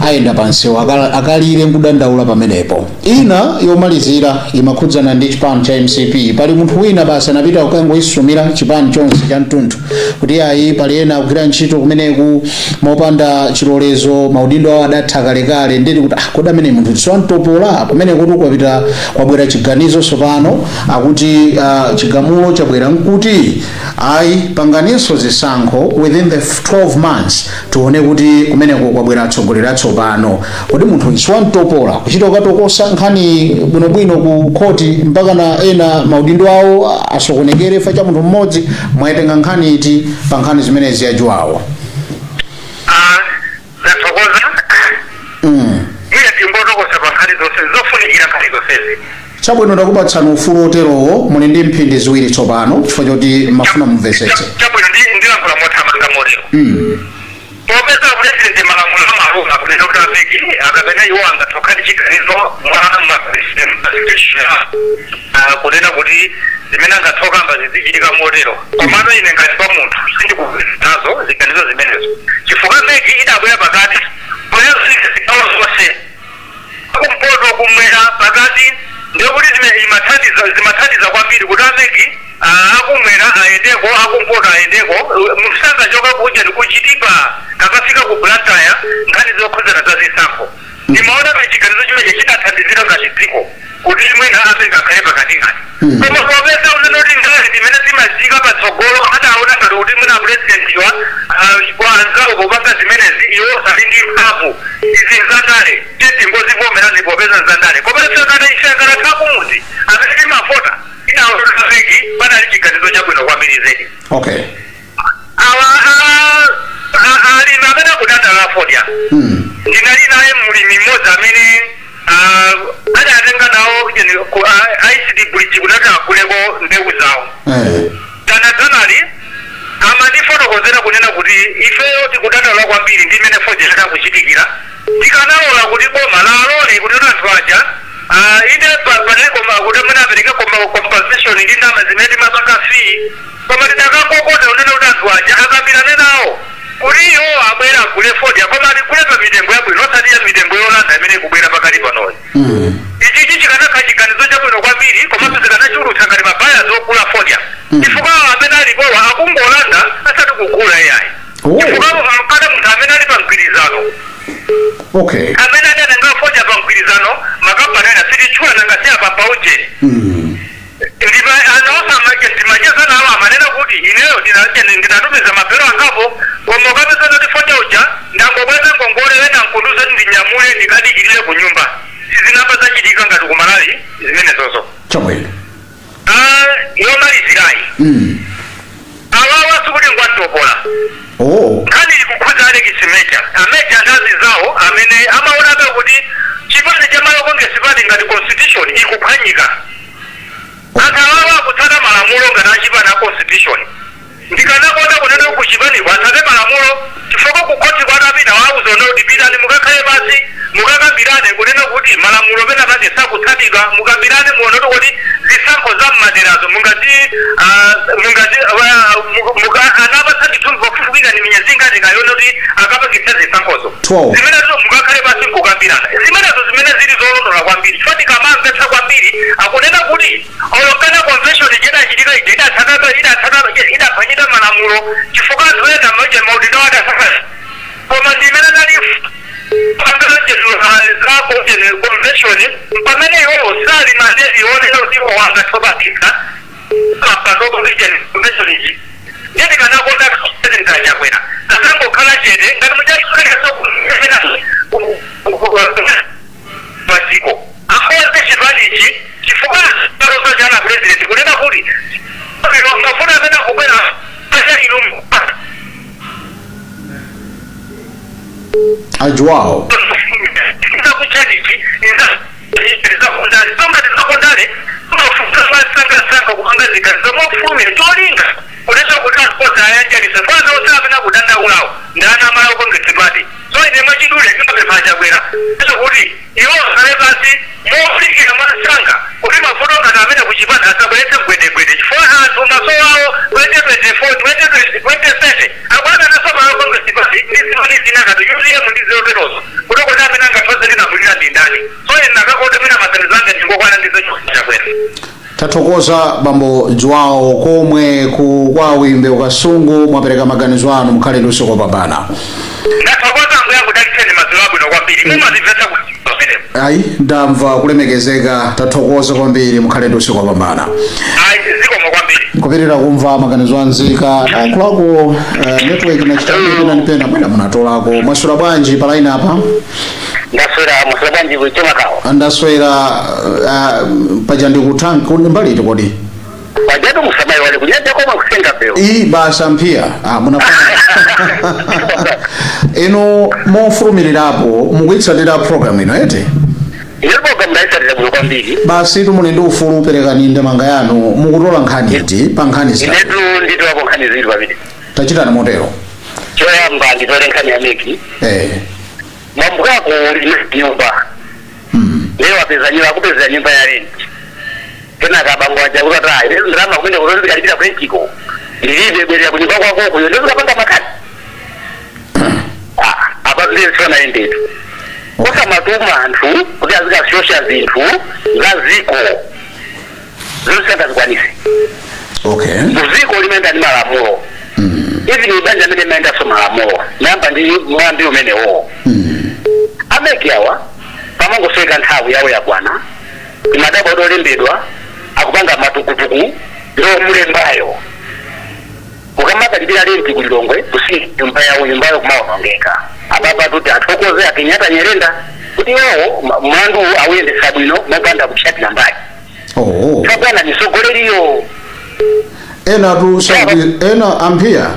ayenda pansewu akalire nkudandaula pamenepo. Ina yomalizira imakhudzana ndi chipani cha MCP. Pali munthu wina basi anapita kukangoisumira chipani chonse cha mtunthu kuti ayi, pali ena akugwira ntchito kumeneku mopanda chilolezo, maudindo awo adatha kalekale. Ndeti kuti kodi amene munthu siwamtopola kumene kuti kwapita kwabwera chiganizo tsopano, akuti chigamulo chabwera nkuti ayi, panganinso zisankho within the 12 months, tione kuti kumeneko kwabwera atsogoleri atsopano. Kodi munthu siwamtopola kuchita kukatokosa nkhani bwinobwino ku khoti mpaka na ena maudindo awo asokonekere fa cha munthu mmodzi? Mwaitenga nkhani iti pa nkhani zimenezi, yajuwawo? Ndathokoza. Iye tingotokosa pa nkhani zonse zofunikira, nkhani zonsezi. Chabwino, ndakupatsani ufulu oterowo. Muli ndi mphindi 2 tsopano chifukwa choti mafuna mumvetsetse. Chabwino, ndilankhula mothamanga motero. Popeza President malamulo amalula kunena kuti a MEC akapena iwo angatokha ndi chiganizo mwa kunena kuti zimene angathokamba zizichitika motero. Komano ine ngati pa munthu sindikunazo ziganizo zimenezo, chifukwa MEC idabwera pakati poyazika zigawo zonse, kumpoto, kumwera, pakati. Ndikuti zimathandiza kwambiri kuti a MEC akumwera ayendeko, akumpoto ayendeko. Munthu sangachoka kunja ndikuchitipa akafika ku Blantyre nkhani zokhudzana za zisankho. Ndimaona ngati chiganizo chimenechi chidathandizira ngati dziko kuti mwina a MEC akhale pakatikati. Koma popeza unenoti ngati zimene zimachitika patsogolo, adaona ngati kuti mwina president wa anzawo popanga zimenezi iwo sali ndi mphamvu. Izi nzandale, tingozivomerani popeza nzandale. Koma ife ngati akumudzi amene timavota, inaona a MEC panali chiganizo chabwino kwambiri zedi. Awa alimi amene akudandaula fodya, ndinali naye mlimi mmodzi amene adatenga nawo ku ICT Bridge kunati aguleko mbewu zawo. Dzanadzanali. Amandifotokozera kunena kuti ifeyo tikudandaula kwambiri ndi imene fodya zitakuchitikira. Tikanalola kuti boma lalole kuti anthu aja inde panali koma kuti amene apereke koma compensation ndi ndalama zimene timapanga fee, koma tidakangokota kunena kuti anthu aja akambirane nawo kuti iwo abwera agule fodya, koma atigule pa mitengo yabwino, osati ya mitengo yolanda imene ikubwera pakati panoyi. Ichichi chikanakhala chiganizo chabwino kwambiri, komanso zikanachulutsa ngati ma buyers ogula fodya, chifukwa awo amene alipowa akungolanda asati kugula iyayi. Chifukwa mkada munthu amene ali pa mgwirizano, amene adatenga fodya pa mgwirizano, makampani ena sititchula, nangasiya pa paujeni. Ndipa anaosa ndimacheza nawo, amanena kuti ineyo ndinatumiza mabhero angapo, koma ukapeza kuti fodya uja ndangobweza ngongole, wena nkunduza kuti ndinyamule ndikadikirire ku nyumba. Sizinamba zachitika ngati kuMalawi zimenezozo. Ah, yomalizirayi, awawa sikuti ngwatopola. Nkhani ikukhudza Alex Major, aMajor ndazi zawo amene amaonabe kuti chipani cha Malawi Congress Party ngati constitution ikuphwanyika. Anthu awawa akutsata malamulo ngati achipani a constitution. Ndikanakonda kunena ku chipaniko atsate malamulo, chifukwa ku khoti kwatapita wauza kuti pitani mukakhale pasi mukakambirane kunena kuti malamulo pena pake sakutsatidwa, mukambirane muone kuti zisankho za mmaderazo mungati anapatsa ndithu pofufukika ni miyezi ingati kayone kuti akapangitse zisankhozo. 12. Zimenezo mukakhale pasi nkukambirana zimenezo zimene zili zolondola kwambiri, chifukwa tikamamvetsa kwambiri akunena kuti olokana convention ichidachitika ija idatsata idaphwanyika malamulo, chifukwa anthu ena maje maudindo adasaka, koma ndimene nali zako convention pamene iwowo sali mandezi ionera kuti wanga tobakika convention iji. Ndiye ndikanakonda President aChakwera asangokhala chete ngati muchaikaso maziko akonze chipanichi, chifukwa arozo chana President kunena kuti mafuna amene akubwera inu. Ajuwao. Kuchanichi zakondale zakondale masangasanga kupanga ziganizo mofulumira cholinga kunesa kuti anthu onse ayanjanise kwanza onse amene akudandaulawo ndana Malawi Congress Party. So ine mwachidule ndimapempha aChakwera eso kuti iwo akhale pasi mofulikira mwansanga kuti mavuto ngati amene kuchipani asabweretse mgwedegwede, chifukwa anthu maso awo 2024, 2027 akuyang'ananso Malawi Congress Party ndi zimene zina ngati UTM ndi ziloperozo kuti amene angathoze linamulira ndi ndani. So ine ndakakonda mwina maganizo anga ndingokwana ndizo Chakwera. Tathokoza, bambo Joao, komwe ku kwawimbe ukasungu. Mwapereka maganizo anu, mukhale ndi usiku wopambana. Ndathokoza, ambuye akudalitseni, madzulo abwino kwambiri, mumazimvetsa kuti pamenepo. Ayi, ndamva kulemekezeka. Tathokoza kwambiri, mukhale ndi usiku wopambana. Ayi, zikomo kwambiri. Kupitirira kumva maganizo anzika tayankhulako network nachitapena nipena mwina munatolako. Mwaswera bwanji pa line apa? Ndaswera, mwaswera bwanji kuchemakawa? Ndaswera. Paja ndikuthanki mbaliti kodi? Pajatu musamayi wale kunyanja koma kusenga beo. Iyi basa mphiya munafuna inu mofulumirirapo mukuyitsatira program ino ete? Ine program ndayitsatira bwino kwambiri. Basi, tumuli ndi ufulu, perekani ndemanga yanu. Mukutola nkhani iti pa nkhani zitatu? Inetu nditolako nkhani ziwiri pamene. Tachitani motero. Choyamba nditole nkhani ya MEC. Mwambukako uli nyumba. Lero wapeza nyumba, akupezera nyumba ya rent. Kenaka abambo aja kuti ata lero ndalama kumene kuti ndikalipira rentiko ndilibe, bwerera kunyumba kwako kuyo ndio zikapanga makati. Ah, apa ndizifana endetu osamatuma anthu kuti azikashosha zinthu za ziko zosangazikwanise. Muziko limayenda ndi malamulo. Even banja amene mayendanso malamulo nayamba ndi mwambi umenewo. AMEC awa pamangosweka nthawi yawo yakwana, imadabwa kuti olembedwa akupanga matukutuku ndomulembayo ukamakalimbira rent kuLilongwe kusiya nyumba yawo, nyumbayo kumaonongeka. Apapa tuti athokoze aKenyatta Nyerenda kuti iwowo mlandu awuyendesa bwino mopanda kutsatira mbali. Tsopano misogoleriyo. Ena tu ena amphiya.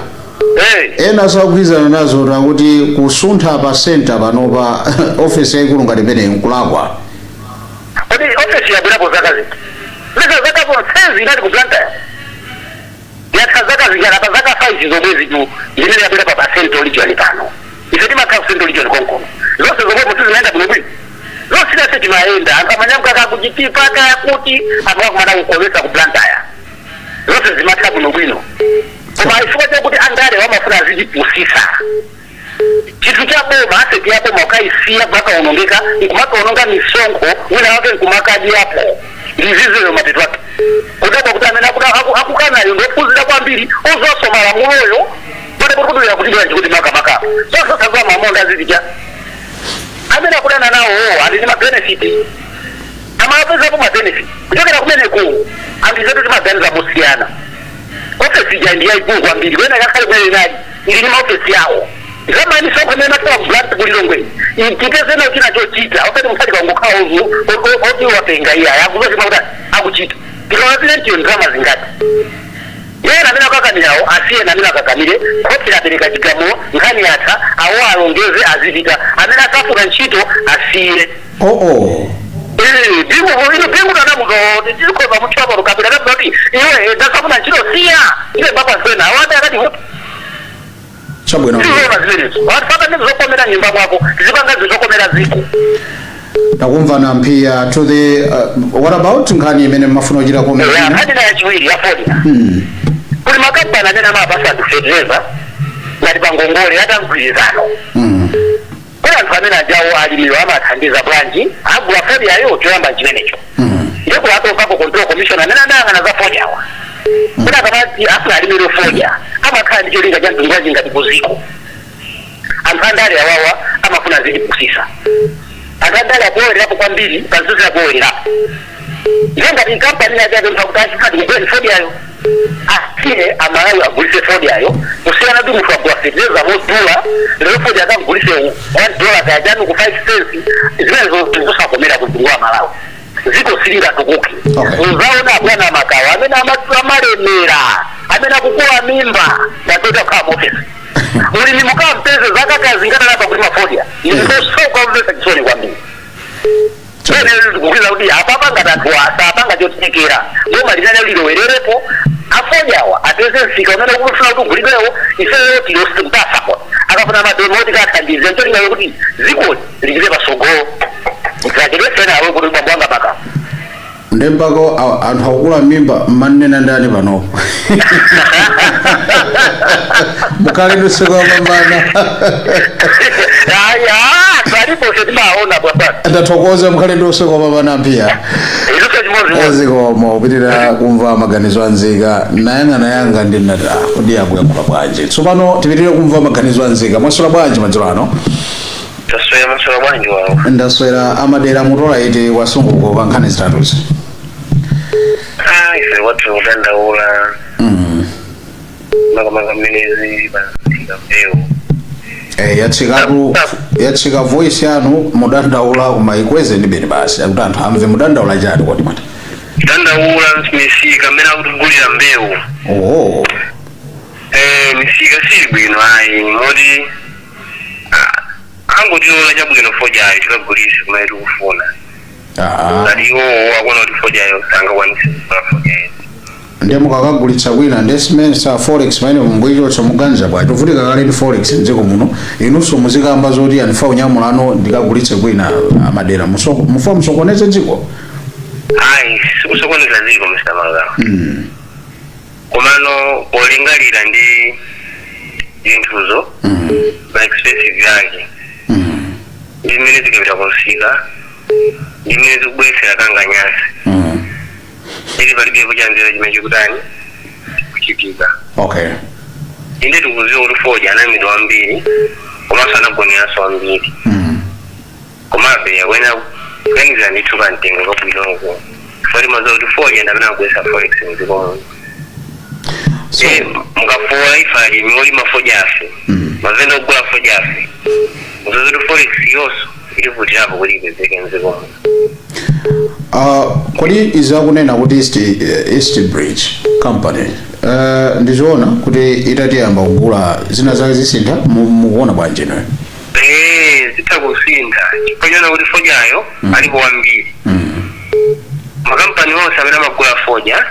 Ena sakugwirizana nazo takuti kusuntha pa center panopa ofesi yayikulu ngati imeneyi nkulakwa. Kodi ofesi yabwerapo zaka ziti? Zaka zaka zonsezi inali ku Blantyre, yatha. Zaka zingana pa zaka 5 zomwe zitu zimene yapita pa Central Region pano. Ife timakhala ku Central Region konkono, zonse zomwepo sizimayenda bwinobwino, zonse nase timayenda. Anthu amanyamuka kakuchitipa kayakuti anthu akumana kukolesa ku Blantyre, zonse zimatha bwinobwino. Koma chifukwa chakuti andale wamafuna azitipusisa, chinthu cha boma, asset ya boma, ukaisiya kumakaonongeka, nkumakaononga misonkho, wina wake nkumakadyapo. Ndiziziyo mapeto ake kudabwa kuti amene akukanayo ndophunzira kwambiri, uzosoma lamuloyo pate kuti kudulira kuti bwanji kuti makamaka zonse mamonda azizidya. Amene akudana nawo ali ndi mabenefit, amapezapo mabenefit kuchokera kumeneku. Anthu izetu timaganiza mosiyana. Ofesi ija ndi yayikulu kwambiri, wena kakhale kumene inali ili ndi maofesi yawo zamani sonkho imene matowa kublanti kulilongwe tipezena china chochita, osati msati kangokhala uzu oti wapenga. Iya, yakuzozima kuti akuchita tikaona ntiyo ndalama zingati. Yena amene akakamirawo asiye, amene akakamire khoti lapereka chigamulo, nkhani yatha. Awo alongeze azipita, amene akafuna ntchito asiye. Oo. Bingu ino, Bingu nanamuzo tikhoza mutchapa lukapita kuti iwe ndasafuna ntchito siya iwe papa sena awati akati. Chabwino. Sizoona zimenezo, wafaka ndi zokomera nyumba mwako, zipanga zizokomera ziko. Takumvana mphiya. To the what about nkhani imene mmafuna kuchita comment? Nkhani na yachiwiri yafodya, kuli makampani amene amapasa anthu fetereza ngati pangongole atamgwirizano. Kuli anthu amene ajawo alimiwo amathandiza bwanji agula fodyayo? Choyamba chimenecho. Ndipo atopako control commission amene adayang'ana za fodyawa kuti akamati afuna alimire fodya amakhala ndi cholinga cha mtundu wanji? Ngati kuziko anthu andale awawa amafuna zitipusisa, anthu andale akulowererapo kwambiri panzozera kulowererapo. Ndiye ngati kampani yake apempha kuti achifuna tikuguleni fodyayo, asiye Amalawi agulise fodyayo, kusiyana kuti munthu agula fetereza modula, lero fodya akagulise $1 kayachani ku 5 cents. Zimenezo zosakomera ku mtundu wa Malawi, ziko silingatukuke. Muzaona abwana Makawa amene amalemera, amene akukula mimba ndatoita kukhala muofesi, mulimi mukampeze zakakazi ngatalapa kuti mafodya ndizosoka kumvetsa chisoni kwambiri. Ndikukuiza kuti apapa ngati anthu asapanga chotekera, boma linene lilowererepo, afodyawa apeze msika umene ukufuna kuti ugulidwewo. Ifeyo tilosipasapota akafuna mademo oti kathandize ncholingayo kuti zikoli lichite pasogolo zachedwesena kuti bambo anga Maka. Nde mpaka anthu akukula mimba mmanena ndani panopo? Mukhale ndi usiku wapambana. Aya, paliponse timaona bwana. Ndathokoza, mukhale ndi usiku wapambana mphiya. Iluso chimodzimodzi. Ezikomo. Kupitirira kumva maganizo anzika, nayang'ana yanga ndinati, ah, kodi akuyankhula bwanji? Tsopano tipitirire kumva maganizo anzika. Mwaswera bwanji madzulo ano? Taswera, maswera bwanji wawo? Ndaswera. Amadera mutola iti wasunguko pa nkhani zitatuzi? Ah, ife kwathu kudandaula makamaka mmenezi pansika mbewu. Eh, yatsikatu, yatsika voice yanu. Mudandaula koma ikweze ndibeni basi akuti anthu amve. Mudandaula chati kodi mwati? Kudandaula misika mmene akutigulira mbewu. Oh. Eh, misika sili bwino ayi, moti angotilola chabwino fodyayo tikagulise kumene tikufuna. Ngati iwowo akuona kuti fodyayo sangakwanise kugula fodyayo. Ndiye mukakagulitsa kwina ndi sa forex pamene mungwichotsa, muganiza bwanji? Tovutika kale ndi forex mdziko muno, inunso muzikamba zoti andifa unyamulano ndikagulitse kwina. Amadera mufa musokoneze dziko. Ayi, sikusokoneza dziko, Mr Mangawa. Komano polingalira ndi zinthuzo, ma expensive yake ndi mmene zikapita kunsika ndi mmene zikubweresera kanganyasi, ili palibepo chanzera chimene chikutani kuchitika. Inde, tikuziwa kuti fodya anamidwa wambiri komanso anagoneranso wambiri, komabe akuyenera kuganizira ndithu kamtengo kabwinoko, chifukwa timaziwa kuti fodya ndi amene akubweretsa forex mdziko muno. So Mukafola ife alimi olima fodya afe, mavenda ogula fodya afe, muzozi kuti forex yonso ilivutirapo kuti ipezeke mdziko muno. Kodi izi akunena kuti East Bridge Company, ndizoona kuti itatiyamba kugula zina zake zisintha? Mukuona bwanji inuyo? Eh, zitha kusintha chifukwa chona kuti fodyayo alipo wambiri. Makampani onse amene amagula fodya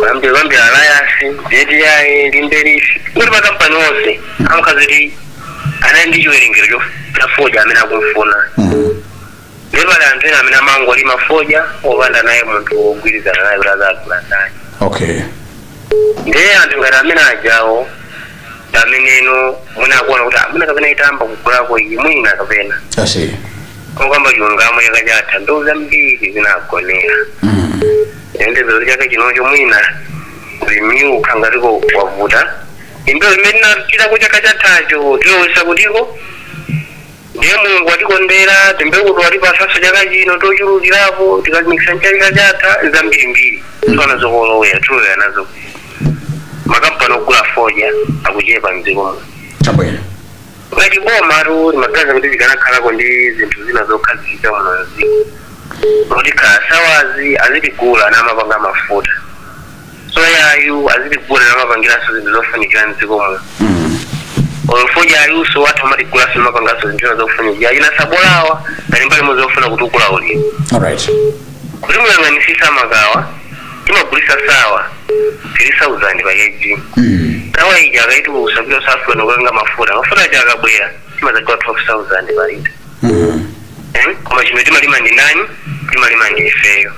Kuyambira Alliance, JTI, Limbe Leaf, kuti makampani onse amakhazi kuti anali ndi chiwerengero cha fodya amene akumfuna. Ndipo pali anthu ena amene amangolima fodya opanda naye munthu wogwirizana naye kuti azagula naye. Ndiye anthu ngati amene ajawo ameneno mwina akuona kuti amuna kapena itamba kugulako iyi mwina kapena Asi. Okamba chilungamo, chaka chatha mbewu zambiri zinagonera. Ende zoti chaka chinocho mwina ulimiwu ngatiko wavuta, imbewu imene tinachitako chaka chathacho tilowesa kutiko. Ndiye Mulungu watikondera, timbewuto watipasaso chaka chino tochulukirapo, tikalimikisa nchaka chatha zambirimbiri tiwana zokolowera, tilowera nazo. Makampani ogula fodya akuchepa mdziko muno. Ngati boma tu limagaza kuti likanakhalako ndi zinthu zina zokhazikika muno mdziko, kuti khasawazi azitigula namapanga mafuta, soyayu azitigula namapangiranso zinthu zofunikira mdziko muno. Fodya ayuso wathu amatigulaso namapanganso zinthu zina zofunikira, ina sabolawa ngati mbali imodzi zofuna kutukula ulimi. Kuti muyang'anisisa makawa, timagulisa sawa 3000 pa kg. Sawa ija akaitulusa kupita South Africa nokutenga mafuta, mafuta aja akabwera timazagula 12,000 pa lita. Koma chimene timalima ndi ndani? Timalima ndi ifeyo.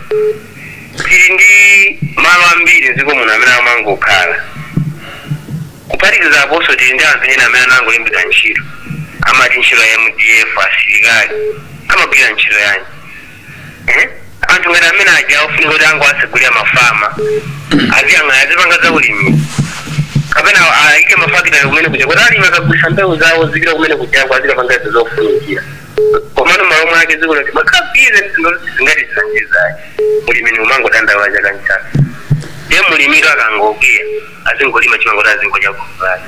Tili ndi malo ambiri mdziko muno amene amangokhala. Kuphatikiza aponso, tili ndi anthu ena amene anangolimbika ntchito, amati ntchito ya MDF, asilikali amagwira ntchito yanji? Eh? Anthu ngati amene aja ofunika kuti angoasegulira mafama, aziyang'ana, azipanga za ulimi, kapena ayike mafakitale kumene kuja kuti alimi akagulisa mbewu zawo zipita kumene kujako, azikapanga izo zofunikira. Komano malo mwake dziko lati makhabize ndi zinthu zingati zisanjizayi, ulimi ni umangodandaula chaka nchaka. Ndiye mulimiro akangokwiya azingolima chimangoti azingodya kuvali.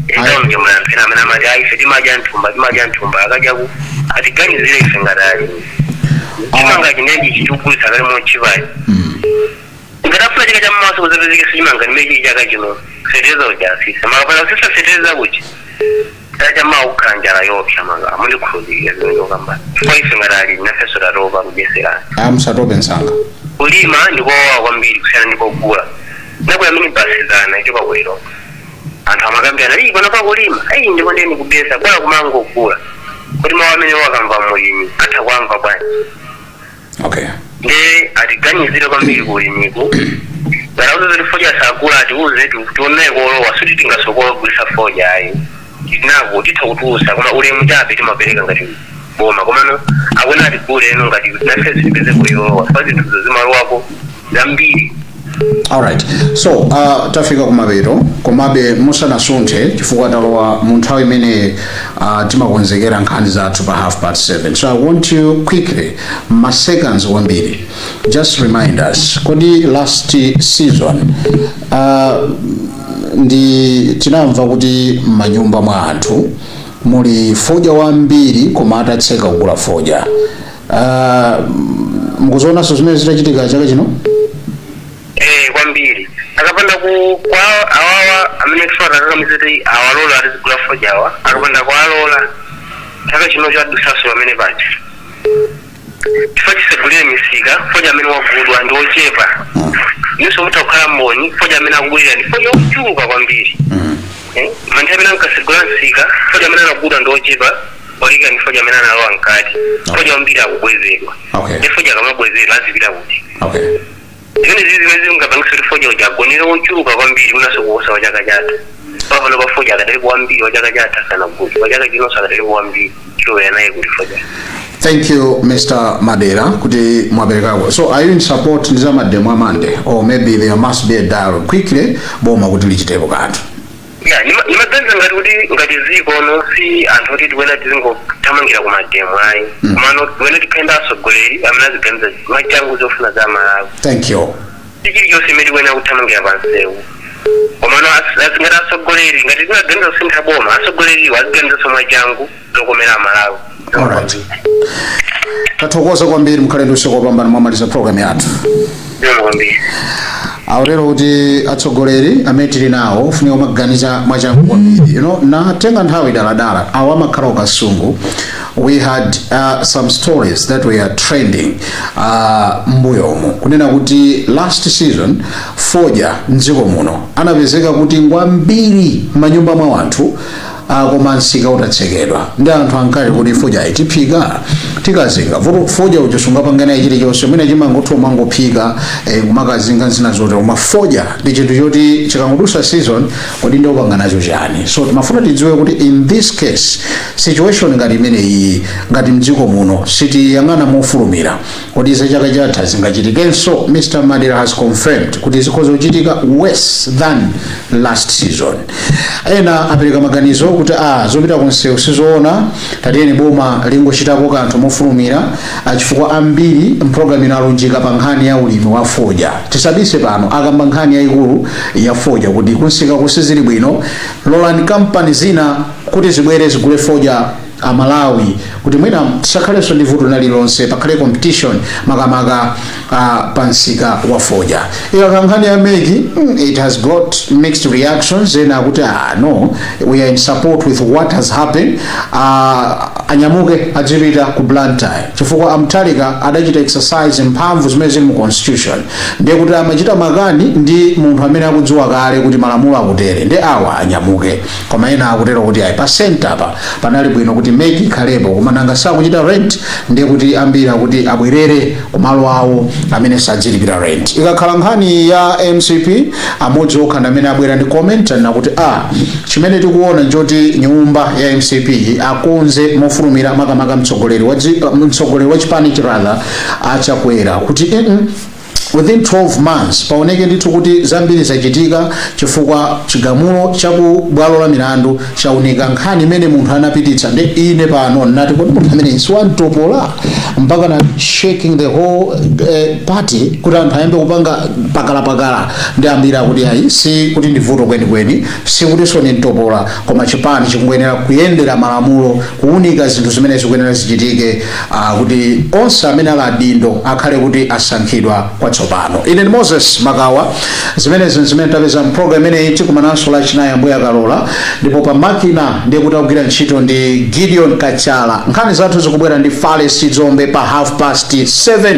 Itaonjemula anthu ena amene amati, "Ayi, ife timadya nthumba, timadya nthumba." Akadyaku atiganizire ife ngati alimi. Chimanga chinechi chichikugulitsa kale mochipayi, ngati afuna chaka chammaso kuzapezekesa chimanga nimene chili chaka chino, fetereza uja asisa makapana kusisa fetereza kuchi chaka chammawa kukhala njala yopsa. Manga amundikhulupirira zimene ndikukamba, chifukwa ife ngati alimi nafenso tatopa kudyetserana. Musatope msanga. Kulima ndikowawa kwambiri kusiyana ndikogula. Nakwera mini basi zana icho pakulilonga, anthu amakambirana, "Iyi pano pakulima ayi ndipo ndeni kubesa bwana kumangogula." Kuti mawu amene wakamva mulimi atha kuamva bwanji? Nde atiganizire kwambiri kulimiku. Ngati kuti fodya sakula, atiuze tionee kolowa. Suti tingasokola kugulisa fodya ayi, tinako titha kutulusa, koma ulemu chabe timapereka ngati boma. Komano akuna atigule eno ngati nafe zipeze kulilowa fa zinthuzo zimalowako zambiri. Alright, so tafika kumapeto, komabe musanasunthe, chifukwa talowa mu nthawi imene timakonzekera nkhani zathu pa 7:30, so I want you quickly, ma seconds kwambiri, just remind us, kodi last season ndi tinamva kuti m'manyumba mwa anthu muli fodya wambiri koma atatseka kugula fodya, mukuzionanso zimene zitachitika chaka chino? Eh, kwambiri. Akapanda ku kwa awawa amene tifuna kakamiza kuti awalola atizigula fodyawa, akapanda kuwalola chaka chino chadusaso pamene paja, chifukwa chisegulire misika, fodya amene wagudwa ndi ochepa. Inunso mutha kukhala mboni, fodya amene akugulira ndi fodya ochuluka kwambiri. Eh, mantha amene ankasegula msika, fodya amene anagudwa ndi ochepa olika ndi fodya amene analowa mkati. Fodya wambiri akubwezedwa. Ndi fodya akamabwezedwa azipita kuti? Zimene zizi zimene zingapangisa kuti fodya uja agonere ochuluka kwambiri munaso kuposa wa chaka chatha. Papano pa fodya akadalipo wambiri wa chaka chatha sanagudwe, wa chaka chinonso akadalipo wambiri. Tilowera naye kuti fodya? Thank you, Mr. Madera, kuti mwaperekako. So are you in support ndi za ma demo a Monday, or maybe there must be a dialogue quickly, boma kuti lichitepo kanthu? Ya, nimaganiza ngati kuti ngati ziko no si anthu oti tikuena tizingothamangira ku ma demo ayi, komano tikuena tikhenda atsogoleri amene aziganiza mwachangu zofuna za Malawi. Thank you. Si chilichonse imene tikuena kuthamangira pansewu, komano ngati atsogoleri, ngati tinaganiza kusintha boma, atsogoleriwo aziganizaso mwachangu zokomera Amalawi. Alright, tathokoza kwambiri, mukhale ndi usiku wopambana. Mwamaliza program yathu. Zikomo kwambiri. Autero kuti atsogoleri amene tili nawo ufunika kumaganiza mwachangu kwambiri. Natenga nthawi daladala awo amakhala ukasungu. We had some stories that were trending mbuyomu, kunena kuti last season fodya mdziko muno anapezeka kuti ngwambiri m'manyumba mwa anthu, koma msika utatsekedwa, ndi anthu ankati kuti fodya itiphika tikazinga vuto. Fodya uja sungapangana chilichonse, mwina chimangothu umangophika, kumakazinga zina zote, koma fodya ndi chinthu choti chikangodusa season, kodi ndi upanga nacho chani? So timafuna tidziwe kuti in this case, situation ngati imeneyi, ngati mdziko muno sitiyang'ana mofulumira, kodi za chaka chatha zingachitikenso? Mr Madera has confirmed kuti zikhoza kuchitika worse than last season. Ena apereka maganizo kuti a zopita kunsewu sizoona, tatiyeni boma lingochitapo kanthu mofulumira, chifukwa ambiri mpulogalamu ino alunjika pa nkhani ya ulimi wa fodya. Tisabise pano, akamba nkhani yayikulu ya fodya kuti kunsika kusizili bwino, lolani kampani zina kuti zibwere zigule fodya Amalawi, kuti mwina tisakhalenso ndi vuto lililonse, pakhale competition makamaka pa msika wa fodya. Ikakhala nkhani ya MEC, it has got mixed reactions. Ena akuti, "Ah, no, we are in support with what has happened. Anyamuke adzipita ku Blantyre," chifukwa a Mutharika adachita exercise mphamvu zimene zili mu constitution, ndiye kuti amachita makani ndi munthu amene akudziwa kale kuti malamulo akutere, ndi awa anyamuke. Koma ena akutero kuti ayi, pa center pa panali bwino kuti MEC ikhalepo, koma nanga sakuchita rent, ndiye kuti ambiri akuti abwerere kumalo awo amene sadzilipira rent. Ikakhala nkhani ya MCP, amodzi okha ndi amene abwera ndi comment nakuti a chimene tikuona njoti nyumba ya MCP akonze mofulumira, makamaka mtsogoleri wa chipani chiratha Achakwera, kuti within 12 months paoneke ndithu kuti zambiri zachitika, chifukwa chigamulo chaku bwalo la milandu chaunika nkhani imene munthu anapititsa. Ndi ine pano nati, kodi munthu amene siwamtopola mpaka na shaking the whole party, kuti anthu ayambe kupanga pakalapakala? Ndi ambiri akuti ayi, si kuti ndi vuto kwenikweni, si kutinso ni mtopola, koma chipani chikuyenera kuyendera malamulo, kuunika zinthu zimene zikuyenera zichitike, kuti onse amene ali adindo akhale kuti asankhidwa kwatsopano. Ine ndi Moses Makawa. Zimenezi zimene tapeza mpulogalamu imeneyi. Tikumananso Lachinayi, Ambuye akalola. Ndipo pa makina ndiye kuti akugwira ntchito ndi Gideon Kachala. Nkhani zathu zikubwera ndi Fales Chidzombe pa 7:30. Stand